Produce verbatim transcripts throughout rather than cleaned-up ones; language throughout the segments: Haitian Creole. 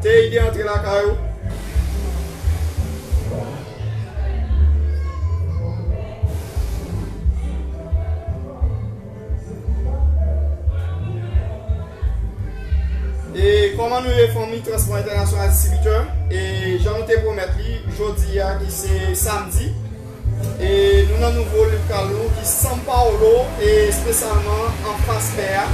T I D antre lakay ou. E kòman nou ye, fanmi Transpò Entènasyonal Distribitè? E jan nou te pwomèt li, jodi a ki se samdi, e nou nan nouvo lokal nou ki São Paulo, e espesyalman anfas mè a,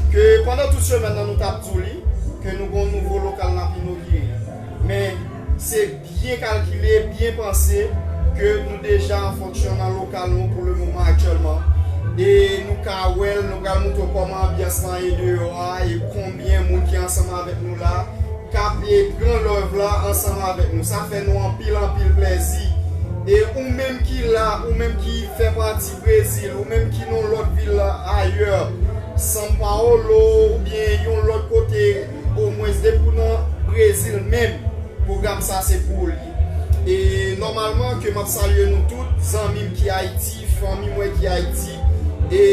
ke pandan tout semèn nan nou t ap di w li, ke nou gen yon nouvo lokal n ap inogire. Men se byen kalkile, byen panse ke nou deja an fonksyon nan lokal nou pou le moman aktyèlman. E nou ka wè l, nou pral montre w kòman anbyans lan ye deyò a, e konbyen moun ki ansanm avèk nou la, k ap, e, pran love la ansanm avèk nou. Sa fè nou anpil, anpil plèzi. E ou menm ki la, ou menm ki fè pati Brezil, ou menm ki nan lòt vil ayè, São Paulo, oubyen yon lòt kote, omwens depi w nan Brezil menm, pwogram sa se pou ou li. E nòmalman ke m ap salye nou tout, zanmi m ki Ayiti, fanmi mwen ki Ayiti, e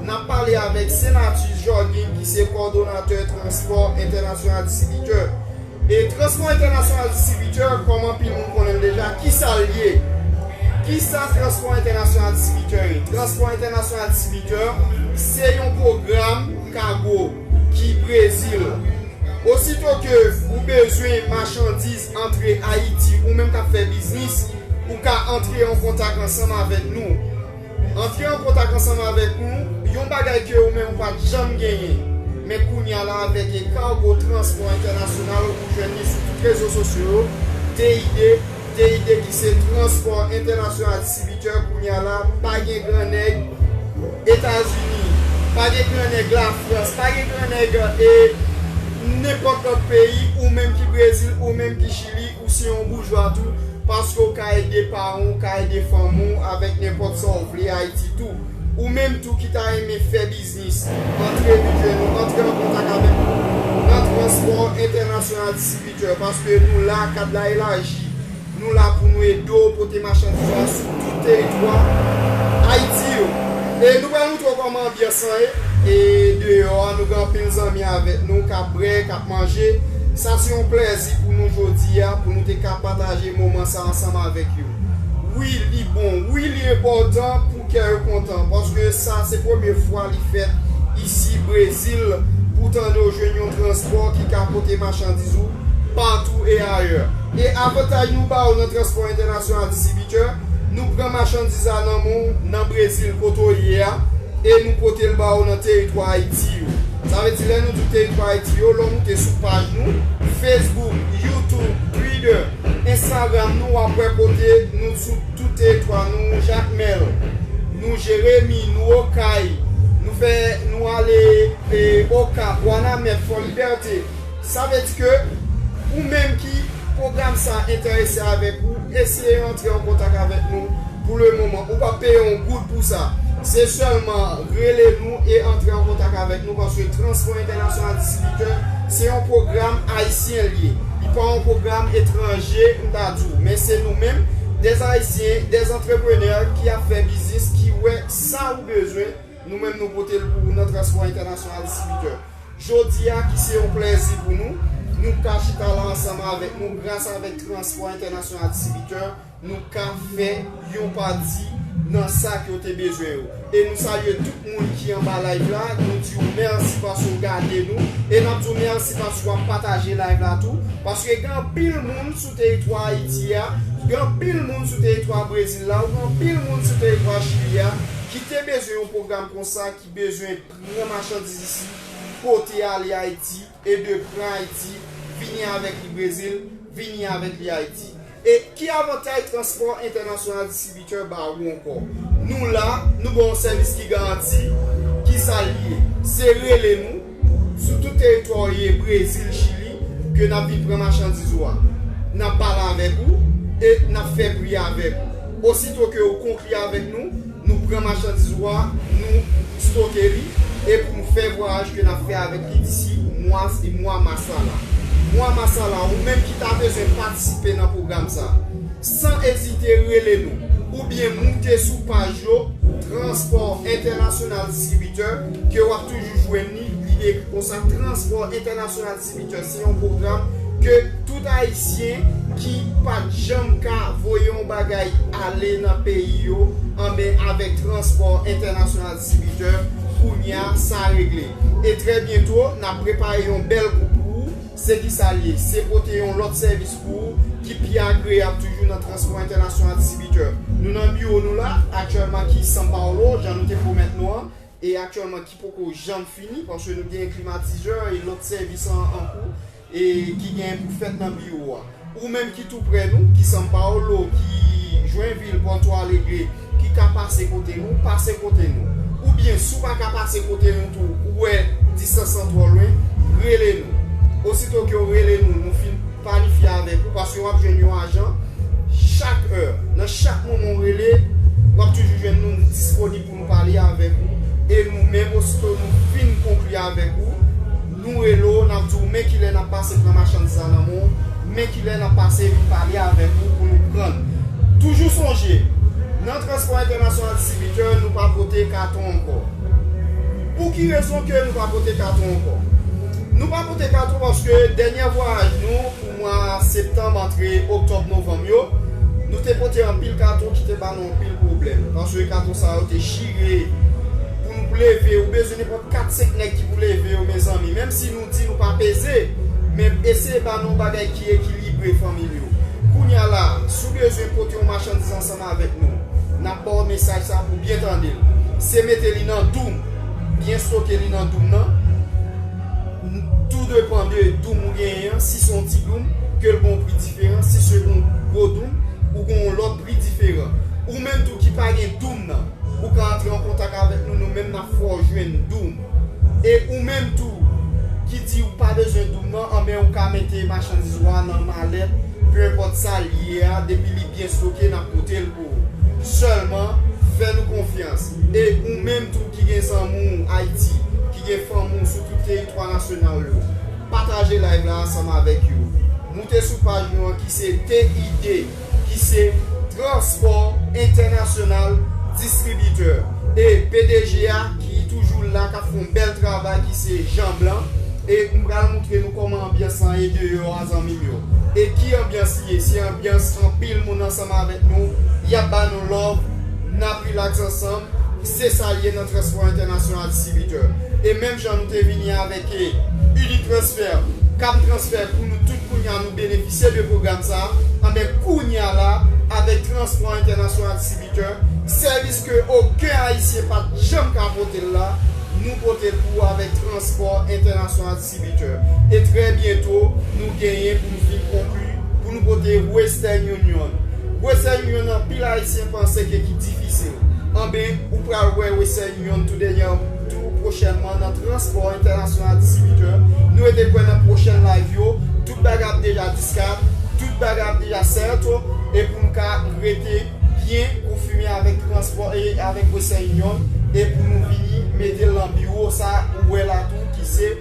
n ap pale avèk Senatus Jorgin ki se kòdonatè Transpò Entènasyonal Distribitè. E Transpò Entènasyonal Distribitè, kòm anpil moun konnen l deja, kisa l ye? Kisa Transpò Entènasyonal Distribitè ye? Transpò Entènasyonal Distribitè se yon pwogram kago ki Brezil. Osito ke ou bezwen machandiz antre Ayiti, ou menm k ap fè biznis, ou ka antre an kontak ansanm avèk nou. Antre an kontak ansanm avèk nou, yon bagay ke ou menm ou pa t janm genyen. Men kounye a la, avèk e Cargo Transport International, ou jwenn li sou tout rezo sosyo yo, T I D, T I D ki se Transpò Entènasyonal Distribitè, kounye a la, pa gen gran nèg Etazini, pa gen gran nèg Lafrans, pa gen gran nèg, e, nenpòt lòt peyi, ou menm ki Brezil, ou menm ki Chili, ou se yon boujwa tou, paske w ka ede paran w, w ka ede fanmi w avèk nenpòt sa w vle Ayiti tou. Ou menm tou ki ta renmen fè biznis, antre vin jwenn nou, antre an kontak avèk nou nan Transpò Entènasyonal Distribitè, paske nou la, kad la elaji. Nou la pou nou ede w pote machandiz la sou tout teritwa Ayiti yo. E nou pral montre w kòman anbyans lan ye. E deyò a, nou gen anpil zanmi avèk nou k ap bwè, k ap manje. Sa se yon plèzi pou nou jodi a, pou nou te ka pataje moman sa ansanm avèk yo. Wi, li bon. Wi, li enpòtan pou kè yo kontan, paske sa se premye fwa li fèt isi Brezil, pou tande w jwenn yon transpò ki ka pote machandiz ou patou e ayè. E avantaj nou ba w nan Transpò Entènasyonal Distribitè, nou pran machandiz la nan men w nan Brezil kote w ye a, e nou pote l ba w nan teritwa Ayiti yo. Sa vle di, lè nou di teritwa Ayiti yo, lè w moute sou paj nou, Facebook, YouTube, Twitter, Instagram, nou w ap wè kote nou sou tout teritwa, nou Jakmèl, nou Jeremi, nou Okay, nou fè, nou ale, e, Okap, Wanament, Fò Libète. Sa vle di ke ou menm ki pwogram sa enterese avèk ou, eseye antre an kontak avèk nou. Pou le moman, ou p ap peye yon goud pou sa. Se sèlman rele nou e antre an kontak avèk nou, paske Transpò Entènasyonal Distribitè se yon pwogram ayisyen li ye. Li pa yon pwogram etranje, m ta di w. Men se nou menm, dè ayisyen, dè antreprenè ki ap fè biznis, ki wè sa ou bezwen, nou menm nou pote l pou ou nan Transpò Entènasyonal Distribitè. Jodi a, ki se yon plèzi pou nou, nou ka chita la ansanm avèk nou, gras avèk Transpò Entènasyonal Distribitè, nou ka fè yon pati nan sa ke w te bezwen yo. E nou salye tout moun ki anba live la, nou di w mèsi paske w gade nou, e n ap di w mèsi paske w ap pataje live la tou, paske gen anpil moun sou teritwa Ayiti a, gen anpil moun sou teritwa Brezil la, ou gen anpil moun sou teritwa Chili a, ki te bezwen yon pwogram konsa, ki bezwen pran machandiz isi, pote ale Ayiti, e de pran Ayiti, vini avèk li Brezil, vini avèk li Ayiti. E ki avantaj Transpò Entènasyonal Distribitè ba ou ankò? Nou la, nou ba w yon sèvis ki garanti. Kisa l ye? Se rele nou sou tout teritwa w ye, Brezil, Chili, ke n ap vin pran machandiz ou a. N ap pale avèk ou e n ap fè pri avèk ou. Osito ke ou konkli avèk nou, nou pran machandiz ou a, nou stoke li, e pou nou fè vwayaj ke n ap fè avèk li disi mwa, mwa mas la la. Mwa mas la la, ou menm ki ta bezwen patisipe nan pwogram sa, san ezite rele nou, oubyen moute sou paj yo, Transpò Entènasyonal Distribitè, ke w ap toujou jwenn li, li ekri konsa, Transpò Entènasyonal Distribitè, se yon pwogram Ke tout Ayisyen ki pa t janm ka voye yon bagay ale nan peyi yo, anben avèk transpò entènasyonal distribitè, kounye a sa regle. E trè byento, n ap prepare yon bèl kou pou ou. Se ki sa l ye? Se pote yon lòt sèvis pou ou ki pi agreyab toujou nan transpò entènasyonal distribitè. Nou nan biwo nou la, aktyèlman ki São Paulo, jan nou te pwomèt nou an, e aktyèlman ki poko janm fini, paske nou gen klimatizè e lòt sèvis an, an kou, e ki gen pou fèt nan biwo a. Ou menm ki tou prè nou, ki São Paulo, ki Joinville, Porto Alegre, ki ka pase kote nou, pase kote nou. Oubyen, si w pa ka pase kote nou tou, ou wè distans lan twò lwen, rele nou. Osito ke w rele nou, nou fin planifye avèk ou, paske w ap jwenn yon ajan chak è. Nan chak moman w rele, w ap toujou jwenn nou, nou disponib pou nou pale avèk ou. E nou menm, osito nou fin konkli avèk ou, nou rele w, n ap di w men kilè n ap pase pran machandiz la nan men w, men kilè n ap pase vin pale avèk ou pou nou pran l. Toujou sonje, nan transpò entènasyonal distribitè, nou pa pote katon ankò. Pou ki rezon ke nou pa pote katon ankò? Nou pa pote katon paske dènyè vwayaj nou, pou mwa septanm antre oktòb, novanm yo, nou te pote anpil katon ki te ba nou anpil pwoblèm. Paske katon sa yo te chire. Pou nou pou leve, ou bezwen nenpòt kat senk nèg ki pou leve yo, mezanmi. Menm si nou di nou pa peze, men eseye ba nou yon bagay ki ekilibre, fanmi m yo. Kounye a la, si w bezwen pote yon machandiz ansanm avèk nou, n ap ba w mesaj sa pou w byen tande l. Se mete li nan doum, byen stoke li nan doum nan. Tou depann de doum ou genyen an, si se yon ti doum, ke l gen yon pri diferan, si se yon gwo doum, ou gen yon lòt pri diferan. Ou menm tou ki pa gen doum nan, ou ka antre an kontak avèk nou, nou menm n ap fè w jwenn doum. E ou menm tou ki di ou pa bezwen doum nan, anben ou ka mete machandiz ou a nan malèt, pe enpòt sa l ye a, depi li byen stoke, n ap pote l pou ou. Sèlman, fè nou konfyans. E ou menm tou ki gen zanmi w Ayiti, ki gen fanmi w sou tout teritwa nasyonal yo, pataje live la ansanm avèk yo. Moute sou paj nou an ki se T I D, ki se Transpò Entènasyonal Distribitè. E P D G a ki toujou la, k ap fè yon bèl travay, ki se Jean Blanc. E m pral moutre nou kòman anbyans lan ye deyò a, zanmi m yo. E ki anbyans li ye? Se anbyans anpil moun ansanm avèk nou, y ap ba nou love, n ap rilaks ansanm. Se sa l ye nan transpò entènasyonal distribitè. E menm jan nou te vini avèk, e, Unitransfer, Cam Transfer, pou nou tout kounye a nou benefisye de pwogram sa a, anben kounye a la, avèk transpò entènasyonal distribitè, sèvis ke okenn Ayisyen pa t janm ka pote l la, nou pote l pou ou avèk transpò entènasyonal distribitè. E trè byento, nou genyen pou nou fin konkli, pou nou pote Western Union. Western Union, anpil Ayisyen panse ke ki difisil. Anben, ou pral wè Western Union tou dènyè, tou pwochènman nan transpò entènasyonal distribitè. Nou rete kwè nan pwochèn live yo. Tout bagay ap deja diskat, tout bagay ap deja sèto, e pou nou ka rete byen konfime avèk transpò e avèk Western Union, e pou nou vini mete l nan biwo sa ou wè la tou, ki se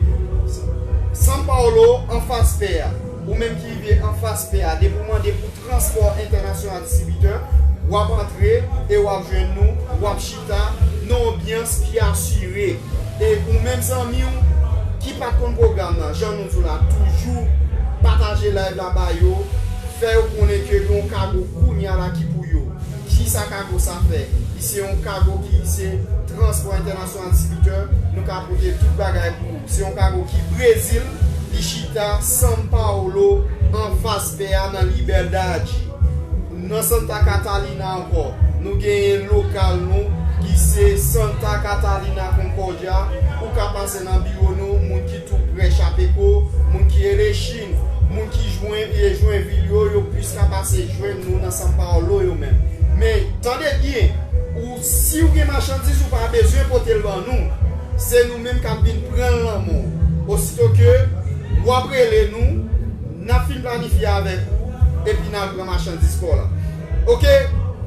São Paulo, anfas pè a. Ou menm ki rive anfas pè a, depi w mande pou transpò entènasyonal distribitè, w ap antre e w ap jwenn nou, w ap chita nan yon anbyans ki asire. E ou menm zanmi w ki pa t konn pwogram nan, jan nou di w la, toujou pataje live la ba yo, fè yo konnen ke gen yon kago kounye a la ki pou yo. Kisa kago sa fè? Li se yon kago ki se transpò entènasyonal distribitè, nou ka pote tout bagay pou ou. Se yon kago ki Brezil, li chita São Paulo, anfas pè a nan Liberdade. Nan Santa Catarina ankò, nou genyen lokal nou ki se Santa Catarina Concordia. Ou ka pase nan biwo nou, moun ki tou prè Chapecó, moun ki Erechim, moun ki jwenn, e Joinville yo, yo plis ka pase jwenn nou nan São Paulo yo menm. Men, tande byen, ou, si w gen machandiz, ou pa bezwen pote l ban nou. Se nou menm k ap vin pran l nan men w. Osito ke w ap rele nou, n ap fin planifye avèk ou, epi n al pran machandiz pa w la. Oke,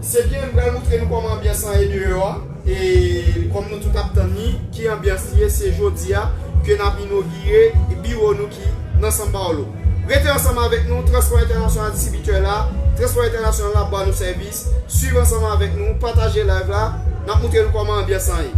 se byen, m pral moutre nou kòman anbyans lan ye deyò a. E kòm nou tout ap tann li, ki anbyans li ye, se jodi a ke n ap inogire biwo nou ki nan São Paulo. Rete ansanm avèk nou, Transpò Entènasyonal Distribitè la, Transpò Entènasyonal la ap ba nou sèvis. Swiv ansanm avèk nou, pataje live la, n ap moutre nou kòman anbyans lan ye.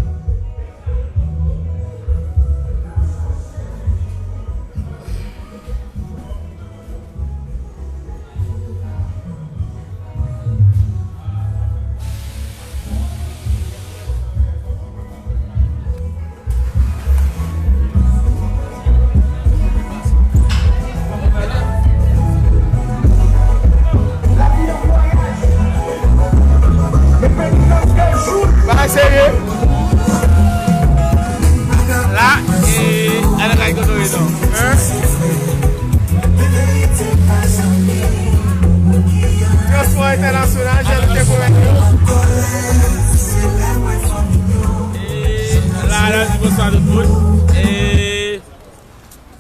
E la, la, di bonswa tout moun. E,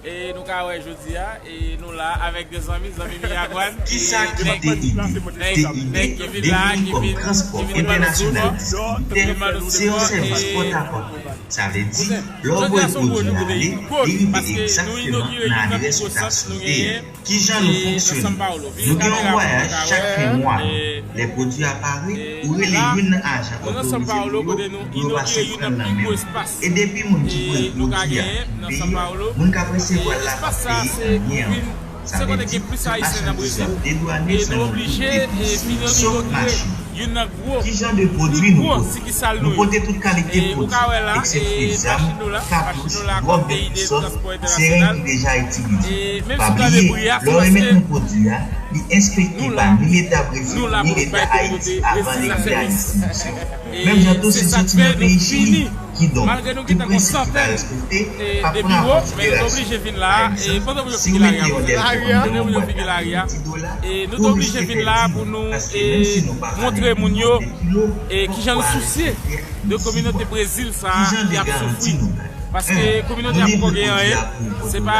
e nou ka wè jodi a, e nou la avèk de zanmi, zanmi Miragwàn. Kisa ki T I B, T I B, defini kòm transpò entènasyonal distribitè, se yon sèvis pòtapòt. Sa vle di, lè w voye pwodui a ale, li rive egzakteman nan adrès ou ta swete a. Kijan nou fonksyone? Nou gen yon vwayaj chak fen mwa. Lè pwodui a pare, ou rele youn nan ajan otorize nou yo pou yo pase pran l nan men w. E depi moun ki voye pwodui a vin peye w, moun k ap resevwa l la p ap peye anyen ankò. Sa vle di, tout machandiz yo ap dedwane san yo koute plis, sof machin. Ki jan de pwodui nou pote? Nou pote tout kalite pwodui, eksepte zam, katouch, dwòg de tout sòt, seren ki deja itilize. Pa bliye, lè w remèt nou pwodui a, li enspekte pa ni Leta Brezil, ni Leta Ayiti avan li rive a destinisyon. Menm jan tou, si l soti nan peyi Chili. Kidonk, tout prensip ki pa respekte p ap pran an konsiderasyon. Pa egzanp, si w mete yon dèlko anndan yon bwat a ti dola, ou riske pèdi, paske menm si nou pa vale pi wo de kilo, ou pral pèdi. Kijan de garanti nou bay? En, nou vle pwodui a pou yon popilasyon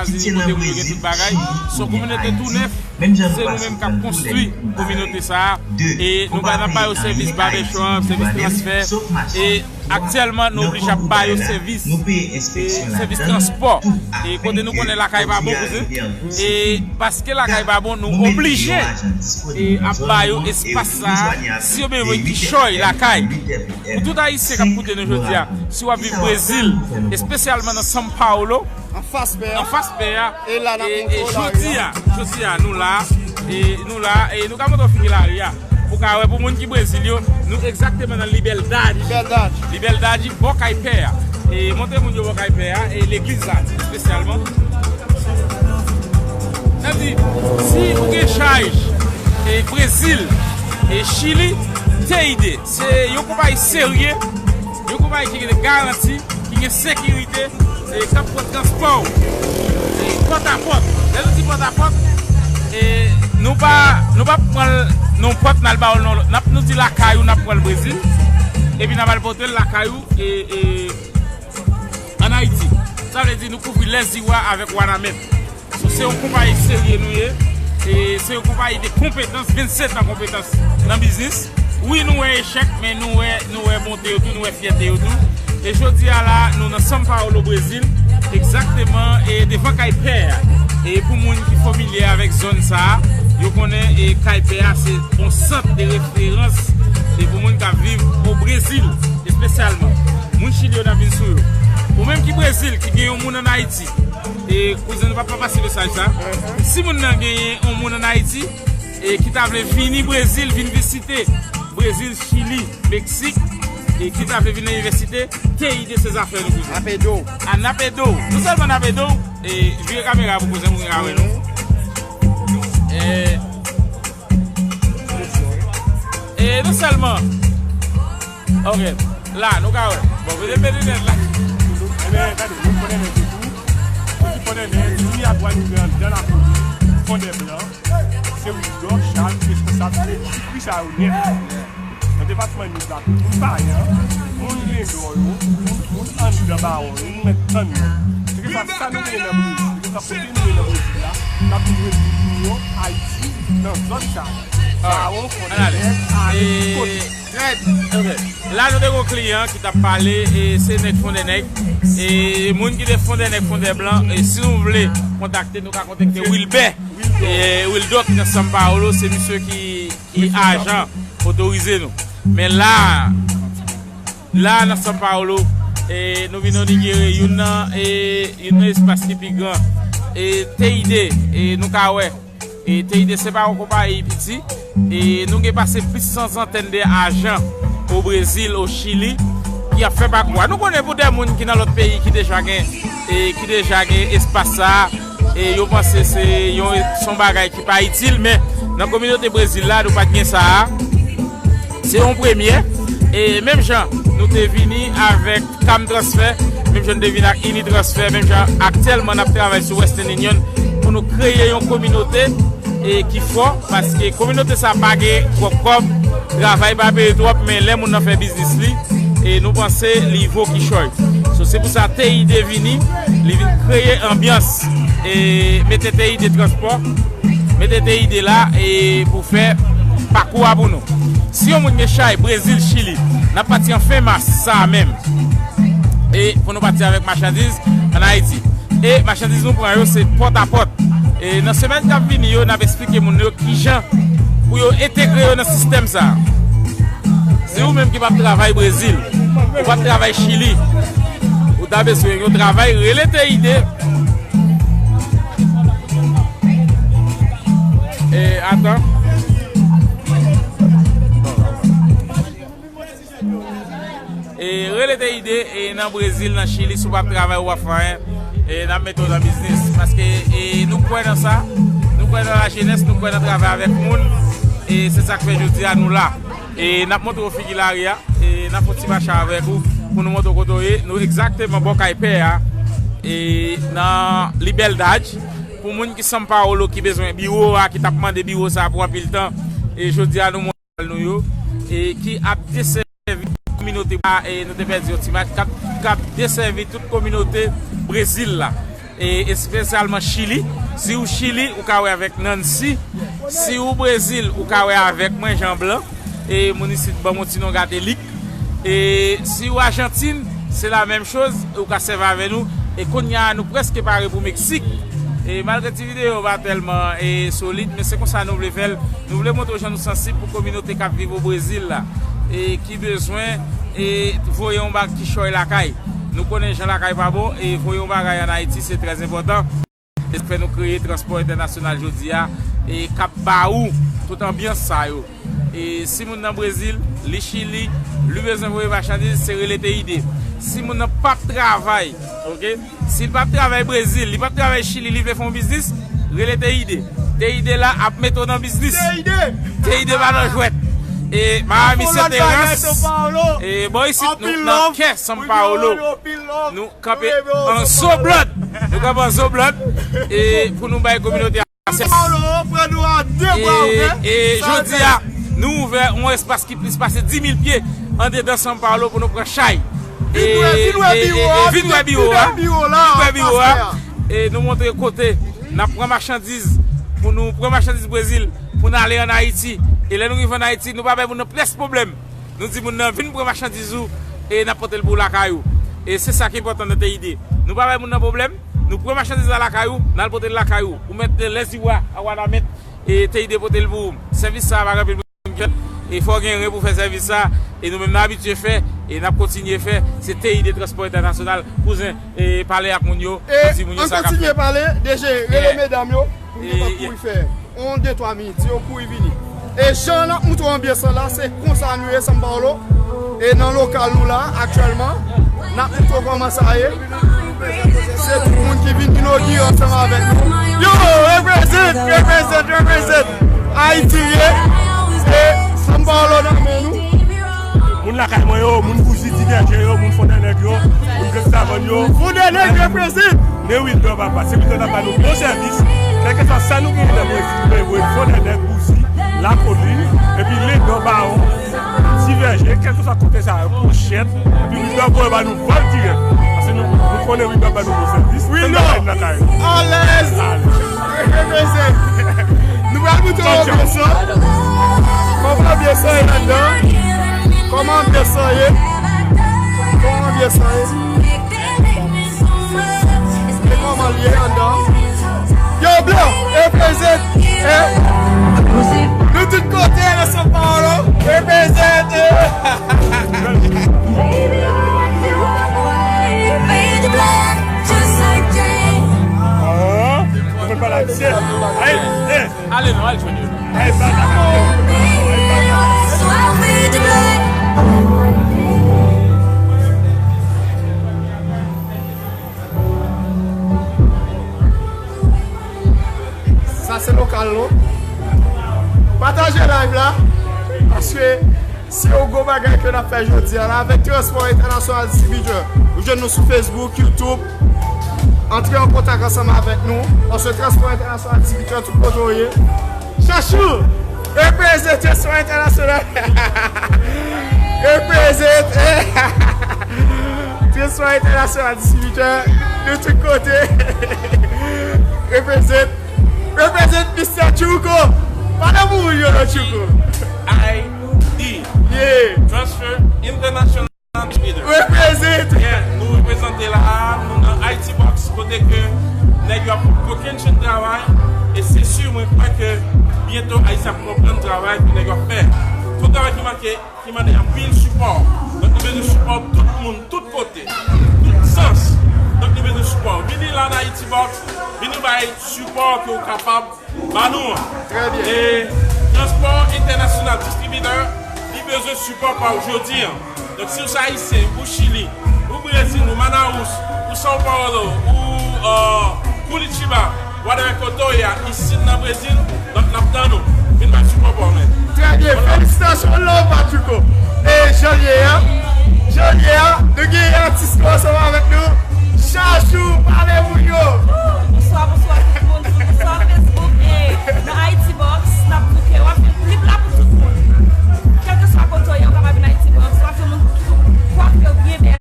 ki tyen nan Brezil, Chili, oubyen Ayiti. Menm jan nou pa sou konn tou lè nou konprann. De, nou pa peye anyen Ayiti, ni dwanyè, sof machin. Aktyèlman, nou oblije ap ba yo sèvis, sèvis transpò. E kote nou konnen lakay pa bon, kouzin. E paske lakay pa bon, nou oblije ap ba yo espas sa a. Si yo bezwen kichòy lakay, pou tout Ayisyen k ap koute nou jodi a, si w ap viv Brezil, espesyalman nan São Paulo, anfas pè a, e jodi a, jodi a, nou la, e nou la, e nou ka montre w figi lari a. Ou ka wè pou moun ki Brezil yo, nou egzakteman nan Liberdade. Liberdade, bò kay pè a. E montre moun yo bò kay pè a, e legliz la, espesyalman. Sa vle di, si ou gen chaj, e Brezil, e Chili, T I D, se yon konpayi serye, yon konpayi ki gen de garanti, ki gen sekirite, e k ap pran transpò w, e pòtapòt. Lè nou di pòtapòt, e nou pa, nou pa pran l nan pòt n al ba w l nan lòt. N ap, nou di lakay ou n ap pran l Brezil, epi n ap al pote l lakay ou, e, e, ann Ayiti. Sa vle di nou kouvri Lèziwa avèk Wanament. So, se yon konpayi serye nou ye. E se yon konpayi de konpetans, vennsèt an konpetans nan biznis. Wi, nou wè echèk, men nou wè, nou wè bonte yo tou, nou wè fyète yo tou. E jodi a la, nou nan São Paulo, Brezil, egzakteman, e devan kay pè a. E pou moun ki familye avèk zòn sa a, yo konnen, e kay pè a se yon sant de referans, e pou moun k ap viv o Brezil, espesyalman. Moun Chili yo n ap vin sou yo. Ou menm ki Brezil, ki gen yon moun ann Ayiti, e kouzen, nou pa, pa pase mesaj sa. Si moun nan genyen yon moun ann Ayiti, e ki ta vle vini Brezil, vin vizite Brezil, Chili, Meksik, e ki ta vle vin nan inivèsite, T I D se zafè nou, kouzen. N ap ede w. A, n ap ede w. Non sèlman n ap ede w, e vire kamera pou kouzen pou mwen ka wè nou. E, e non sèlman. Ok. La, nou ka wè. Bon, mete, mete nèt la. Ebyen, gade, nou konnen nèg yo tou. Epi konnen nèg, li a dwa rive anndan lakou li, Fondè Blan. Se Wildor Charles ki responsab de ti pri sa yo nèt. Nan depatman Nip la, moun Payan, moun Lendò yo, moun, moun anndan Bawon yo, nou mèt tann yo. Kèlkeswa sa nou genyen nan Brezil, kèlkeswa kote nou ye nan Brezil la, n ap vin rezoud pou yo Ayiti, nan zòn sa yo. Bawon, Fondè Nèg, ale tout kote. Trè byen. Ok. La, nou te gen yon kliyan ki t ap pale, e se nèg Fondè Nèg. E moun ki te Fondè Nèg, Fondè Blan, e si nou vle kontakte, nou ka kontakte Wilbè. E Wildo ki nan São Paulo, se misye ki, ki ajan otorize nou. Men la, la nan São Paulo, e nou vin inogire youn nan, e youn nan espas ki pi gran, e T I D, e nou ka wè. E T I D se pa yon konpayi piti. E nou gen pase plis san santèn de ajan o Brezil, o Chili, ki ap fè pakou a. Nou konnen pou de moun ki nan lòt peyi ki deja gen, e ki deja gen espas sa a, e yo panse se yon, se yon bagay ki pa itil, men nan kominote Brezil la, nou pa t gen sa a. Se yon premye. E menm jan, nou te vini avèk Cam Transfer, menm jan nou te vini ak Ini Transfer, menm jan aktyèlman n ap travay sou Western Union pou nou kreye yon kominote e ki fò, paske kominote sa pa gen twòp kòb, travay pa peye twòp, men lè moun nan fè biznis li, e nou panse li vo kichòy. So, se pou sa T I D vini, li vin kreye anbyans, e mete T I D transpò, mete T I D la, e pou fè pakou a pou nou. Si yon moun gen chay, Brezil, Chili, n ap pati an fen mas sa a menm. E pou nou pati avèk machandiz ann Ayiti. E machandiz nou pran yo, se pòt a pòt. E nan semèn k ap vini yo, n ap eksplike moun yo kijan pou yo entegre yo nan sistèm sa a. Si ou menm ki p ap travay Brezil, ou p ap travay Chili, ou ta bezwen yon travay, rele T I D. E, atan. E, rele T I D, e, nan Brezil, nan Chili, si w p ap travay, ou p ap fè anyen, e, n ap mete w nan biznis. Paske, e, nou kwè nan sa, nou kwè nan lajenès, nou kwè nan travay avèk moun, e se sa k fè jodi a nou la. E n ap montre w figi lari a, e n ap fè yon ti mache avèk ou pou nou montre w kote w ye. Nou egzakteman bò kay pè a, e nan Liberdade. Pou moun ki São Paulo, ki bezwen biwo a, ki t ap mande biwo sa a pou anpil tan, e jodi a nou nou yo, e ki ap desèvi kominote, e nou te pèdi yon ti match, k ap, k ap desèvi tout kominote Brezil la, e espesyalman Chili. Si ou Chili, ou ka wè avèk Nancy. Si ou Brezil, ou ka wè avèk mwen, Jean Blanc. E moun isit ban m yon ti non gate lik. E si ou Ajantin, se la menm choz, ou ka sèvi avè nou. E kounye a, nou prèske pare pou Meksik. E malgre ti videyo pa tèlman, e, solid, men se konsa nou vle fè l. Nou vle montre w jan nou sansib pou kominote k ap viv o Brezil la, e ki bezwen, e, voye yon bag kichòy lakay. Nou konnen jan lakay pa bon, e voye yon bagay ann Ayiti, se trè enpòtan. Se sa k fè nou kreye Transpò Entènasyonal jodi a, e k ap ba ou tout anbyans sa yo. E si moun nan Brezil, li Chili, li bezwen voye machandiz, se rele T I D. Si moun nan p ap travay, oke? Si l p ap travay Brezil, li p ap travay Chili, li vle fè yon biznis, rele T I D. T I D la ap mete w nan biznis. T I D! T I D pa nan jwèt. E Miami Saint Terence, e bò isit, nou nan kè São Paulo. Nou kanpe an zo blòd. Nou kanpe an zo blòd. E pou nou bay kominote a aksè. E, e jodi a, nou ouvè yon espas ki plis pase dis mil pye andedan São Paulo pou nou pran chay. E, e, e, e vin wè biwo a. Vin wè biwo a. E nou montre kote n ap pran machandiz, pou nou pran machandiz Brezil, pou n ale ann Ayiti. E lè nou rive ann Ayiti, nou pa bay moun nan pyès pwoblèm. Nou di moun nan, vin pran machandiz ou, e n ap pote l pou w lakay ou. E se sa ki enpòtan nan T I D. Nou pa bay moun nan pwoblèm, nou pran machandiz la lakay ou, n al pote l lakay ou. Ou mèt lè ziwa a Wanament, e T I D pote l pou ou. Sèvis sa a pa gen anpil moun ki fè l. E fò w gen ren pou fè sèvis sa a. E nou menm n abitye fè, e n ap kontinye fè. Se T I D Transpò Entènasyonal, kouzen, e pale ak moun yo, pou di moun yo sa k ap fèt. E an kontinye pale, D J, rele medam yo, pou nou kapab kouri fè yon de twa minit, yo kouri vini. E jan n ap montre w anbyans lan la, se konsa nou ye, São Paulo. E nan lokal nou la, aktyèlman, n ap montre w kòman sa ye. Se tout moun ki vin inogire ansanm avèk nou. Yo, represent, represent, represent. Ayiti ye. E São Paulo nan men nou. Moun lakay mwen yo, moun Bouzi, Divèje yo, moun Fondènèg yo, moun Grann Savàn yo. Fondènèg represent. Men Wildor papa, se Wildor k ap ba nou bon sèvis. Kèlkeswa sa nou genyen nan Brezil, Pevre, Fondènèg, Bouzi, Lakolin, epi Lendò, Bawon, Divèje, kèlkeswa kote sa yo, Pòchèt, epi Wildor voye ba nou vòl dirèk. Paske nou, nou konnen Wildor ba nou bon sèvis. Wildor! Alèz! Alèz. Reprezent. Nou pral montre w anbyans lan. Kòman anbyans lan ye anndan? Kòman anbyans lan ye? Kòman anbyans lan ye? E kòman l ye anndan? Yo, blan, reprezent, eh? Nou tout kote nan São Paulo, reprezent, eh? Oh, nou fè pale ayisyen. Ay, eh. Ale non, al jwenn yo. Ay, bata. Sa se lokal nou. Pataje live la, paske se yon gwo bagay ke n ap fè jodi a la avèk Transpò Entènasyonal Distribitè. Ou jwenn nou sou Facebook, YouTube, Antre an kontak ansanm avèk nou, paske Transpò Entènasyonal Distribitè tout kote w ye. Chachou! Reprezent Transpò Entènasyonal! Reprezent Transpò Entènasyonal Distribitè de tout kote! Reprezent! Reprezent Mistè Tchouko! Pale pou moun yo non Tchouko! I D. Yeah! Transfer International. Reprezent! Yeah, nou reprezante la a, nou nan Haiti Box, kote ke nèg yo ap kokenn chenn travay, e se si mwen kwè ke byento Ayiti ap konprann travay ke nèg yo ap fè. Tout travay ki manke, ki mande anpil sipò. Donk, nou bezwen sipò tout moun, tout kote, tout sans. Donk, nou bezwen sipò. Vini la nan Haiti Box, vini bay sipò ke w kapab ba nou an. Trè byen. E Transpò Entènasyonal Distribitè, li bezwen sipò pa w jodi an. Donk, si w se Ayisyen, ou Chili, ou Brezil, ou Manaus, ou São Paulo, ou, euh, Curitiba, whatever kote w ye a, isit nan Brezil, donk, n ap tann ou. Vin bay sipò pa w, men. Trè byen. Felisitasyon, love, Patrico. E jan l ye a, jan l ye a, nou gen atis nou ansanm avèk nou. Chachou, pale moun yo. Bonswa, bonswa tout moun. Bonswa Facebook e nan Haiti Box. N ap bouke. W ap jwenn klip la pou tout moun. Kèlkeswa kote w ye, w kapab vin Haiti Box. W ap jwenn moun ki kwafe yo byen bèl.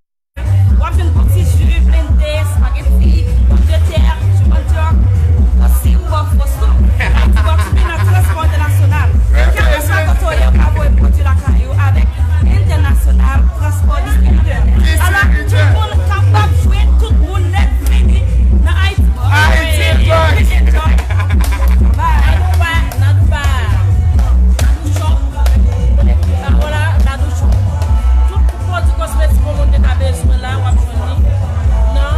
W ap jwenn bon ti ji, blende, espageti, pòmdetè, ji mandyòk, osi ou bò fwos tou. Haiti Box vin nan Transpò Entènasyonal. Kèlkeswa kote w ye, w ka voye pwodui lakay ou avèk Entènasyonal Transpò Distribitè. Alò, tout moun kapab jwenn tout moun nèt vini nan Ayiti Box. Ayiti Box. Vin enjoy. Bye. Nan Dubai, nan Dubai. Nan Dubai. Tout pwodui kosmetik yon moun te ka bezwen la, w ap jwenn li nan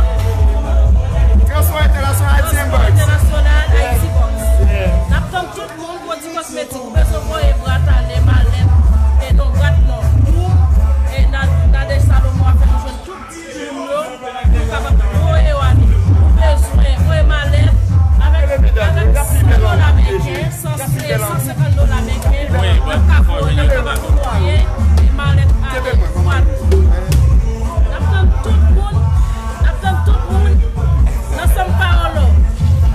Transpò Entènasyonal Haiti Box. Entènasyonal Haiti Box. Yeah. N ap tann tout moun pwodui kosmetik. Ou bezwen voye brat ale, malèt, e non, brat non. Tou, e nan, nan Nadège Salomon ap fè nou jwenn tout ti moun yo, nou kapab voye yo ale. Ou bezwen voye malèt avèk, avèk san dola meriken, san, san senkant dola meriken, n ap ka voye, n ap ka voye malèt ale. N ap tann tout moun, n ap tann tout moun nan São Paulo.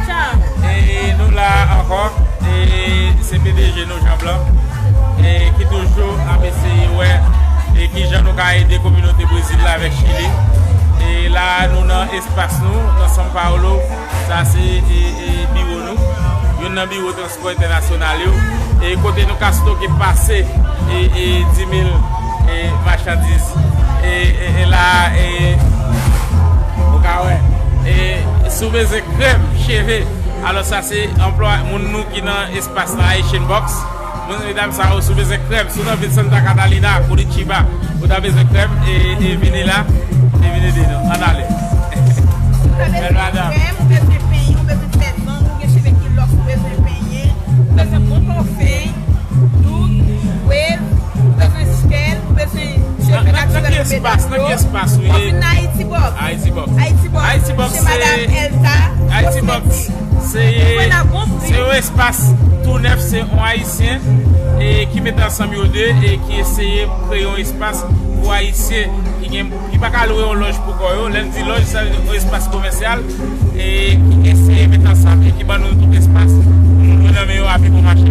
Tcha. E nou la ankò, e se P D G nou, Jean Blanc, e ki toujou ap eseye wè e kijan nou ka ede kominote Brezil la avèk Chili. E la, nou nan espas nou, nan São Paulo. Sa se, e, e, biwo nou. Youn nan biwo Transpò Entènasyonal yo. E kote nou ka stoke pase, e, e, dis mil, e, machandiz. E, e, e la, e, ou ka wè. E si w bezwen krèm cheve, alò sa se anplwa moun nou ki nan espas nan Haitian Box. Moun medam sa yo, si w bezwen krèm, si w nan vil Santa Catalina, Curitiba, ou ta bezwen krèm, e, e vini la, e vin ede nou. Ann ale. Bèl madanm. Ou bezwen krèm, ou bezwen penyen, ou bezwen fè zong, ou gen cheve ki lòs, ou bezwen penyen, ou bezwen bon pafè, doud, wave, ou bezwen jèl, ou bezwen cheve natirèl, ou bezwen dlo. Nan ki espas, nan ki espas ou ye? W ap vin nan Haiti Box. Haiti Box. Haiti Box. Haiti Box, se Madam Elta Cosmetics. Se, se yon espas tou nèf, se yon Ayisyen, e, ki mete ansanm yo de, e ki eseye kreye yon espas pou Ayisyen ki gen, ki pa ka lwe yon lòj pou kò yo. Lè n di lòj, sa vle di yon espas komèsyal, e ki eseye mete ansanm, e ki ban nou tout espas pou nou jwenn nan men yo a pi bon mache.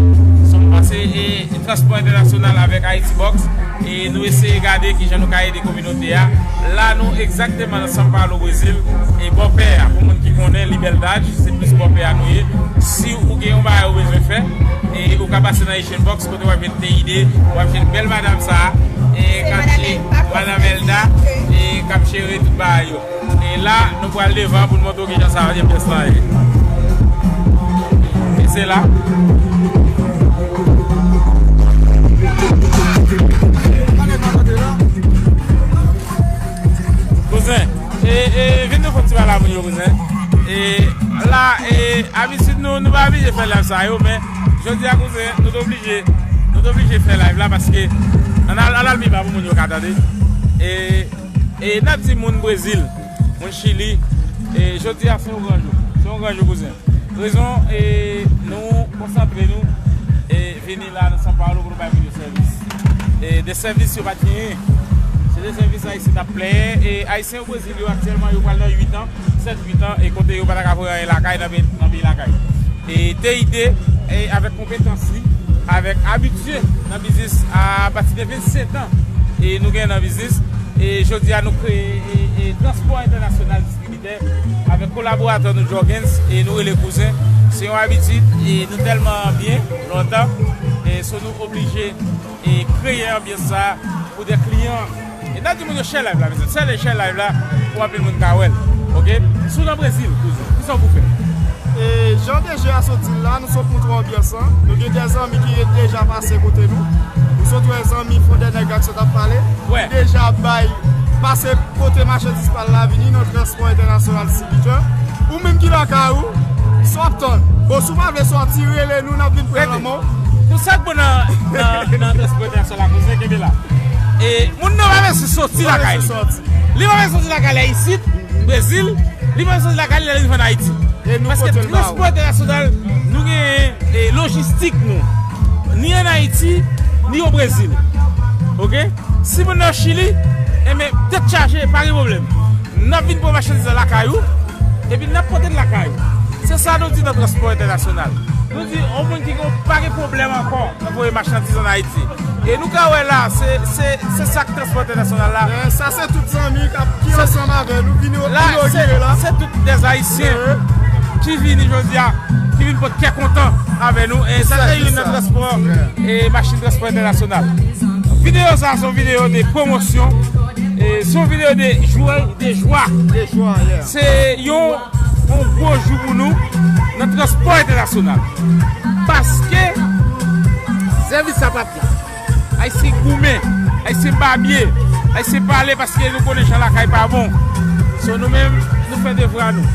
So, m panse, e, Transpò Entènasyonal avèk Haiti Box, e nou eseye gade kijan nou ka ede kominote a. La, nou egzakteman nan São Paulo, Brezil, e bò pè a, pou moun ki konnen, Liberdade, se plis bò pè a nou ye. Si ou gen yon bagay ou bezwen fè, e ou ka pase nan Haitian Box, kote w ap jwenn Teide, w ap jwenn bèl madanm sa a, e k ap jere, Madanm Elda, e k ap jere tout bagay yo. E la, nou pral devan pou n montre w kijan sa, pyès la ye. E se la. Kouzen, e, e, vin nou fè yon ti pale a moun yo, kouzen. E la, e, abitid nou, nou pa oblije fè live sa yo, men jodi a, kouzen, nou te oblije, nou te oblije fè live la paske, ann al, ann al pi ba pou moun yo ka tande. E, e n ap di moun Brezil, moun Chili, e jodi a se yon gran jou. Se yon gran jou, kouzen. Rezon, e nou konsantre nou, e vini la nan São Paulo pou nou bay moun yo sèvis. E de sèvis yo pa t genyen. Dezyenm visa isit ap plenyen, e Ayisyen yo Brezil yo aktyèlman yo pral nan uit an, sèt uit an, e kote yo pa ta ka voye anyen lakay nan peyi, nan peyi lakay. E T I D, e avèk konpetans li, avèk abitye nan biznis apati de vennsenk an, e nou gen nan biznis, e jodi a nou kreye e, e transpò entènasyonal distribitè avèk kolaboratè nou Jorgens, e nou rele Kouzen. Se yon abitid, e nou tèlman byen lontan, e so nou oblije e kreye anbyans sa pou de kliyan. E n ap di moun yo share live la, mezanmi. Share, share live la pou anpil moun ka wè l. Oke? Si w nan Brezil, kouzen, kisa w pou fè? E jan de je a sot di l la, nou sot montre w anbyans lan. Nou gen de zanmi ki deja pase kote nou. Nou sot wè zanmi Fondè Nèg la ki sot ap pale. Wè. Li deja bay, pase kote machandiz pa l la vini nan transpò entènasyonal distribitè. Ou menm ki lakay ou, sa w ap tann? Bon, si w pa vle sòti, rele nou, n ap vin pran lanmò. Pou sa k bon nan, nan, nan transpò entènasyonal la, kouzen, kenbe la. E moun nan pa bezwen soti lakay li. Li pa bezwen soti lakay li isit, Brezil, li pa bezwen soti lakay li lè li rive ann Ayiti. Paske transpò entènasyonal, nou gen e, lojistik nou, ni ann Ayiti, ni o Brezil. Oke? Si moun nan Chili, enben, tèt chaje, pa gen pwoblèm. N ap vin pran machandiz la lakay ou, epi n ap pote l lakay ou. Se sa nou di nan transpò entènasyonal. Nou di, yon moun ki gen, pa gen pwoblèm ankò pou voye machandiz ann Ayiti. E nou ka wè la, se, se, se sa k transpò entènasyonal la. Men sa se tout zanmi k ap, ki ansanm avè nou, vin inogire la. Se tout dèz Ayisyen ki vini jodi a, ki vin pot kè kontan avè nou. E sa se youn nan transpò, e machin transpò entènasyonal. Videyo sa a se yon videyo de pwomosyon, e se yon videyo de jwa, de jwa. Se yon, yon gwo jou pou nou nan transpò entènasyonal. Paske sèvis sa p ap la. Ayisyen goumen, Ayisyen babye, Ayisyen pale paske nou konnen jan lakay pa bon. So nou menm, nou fè devwa nou.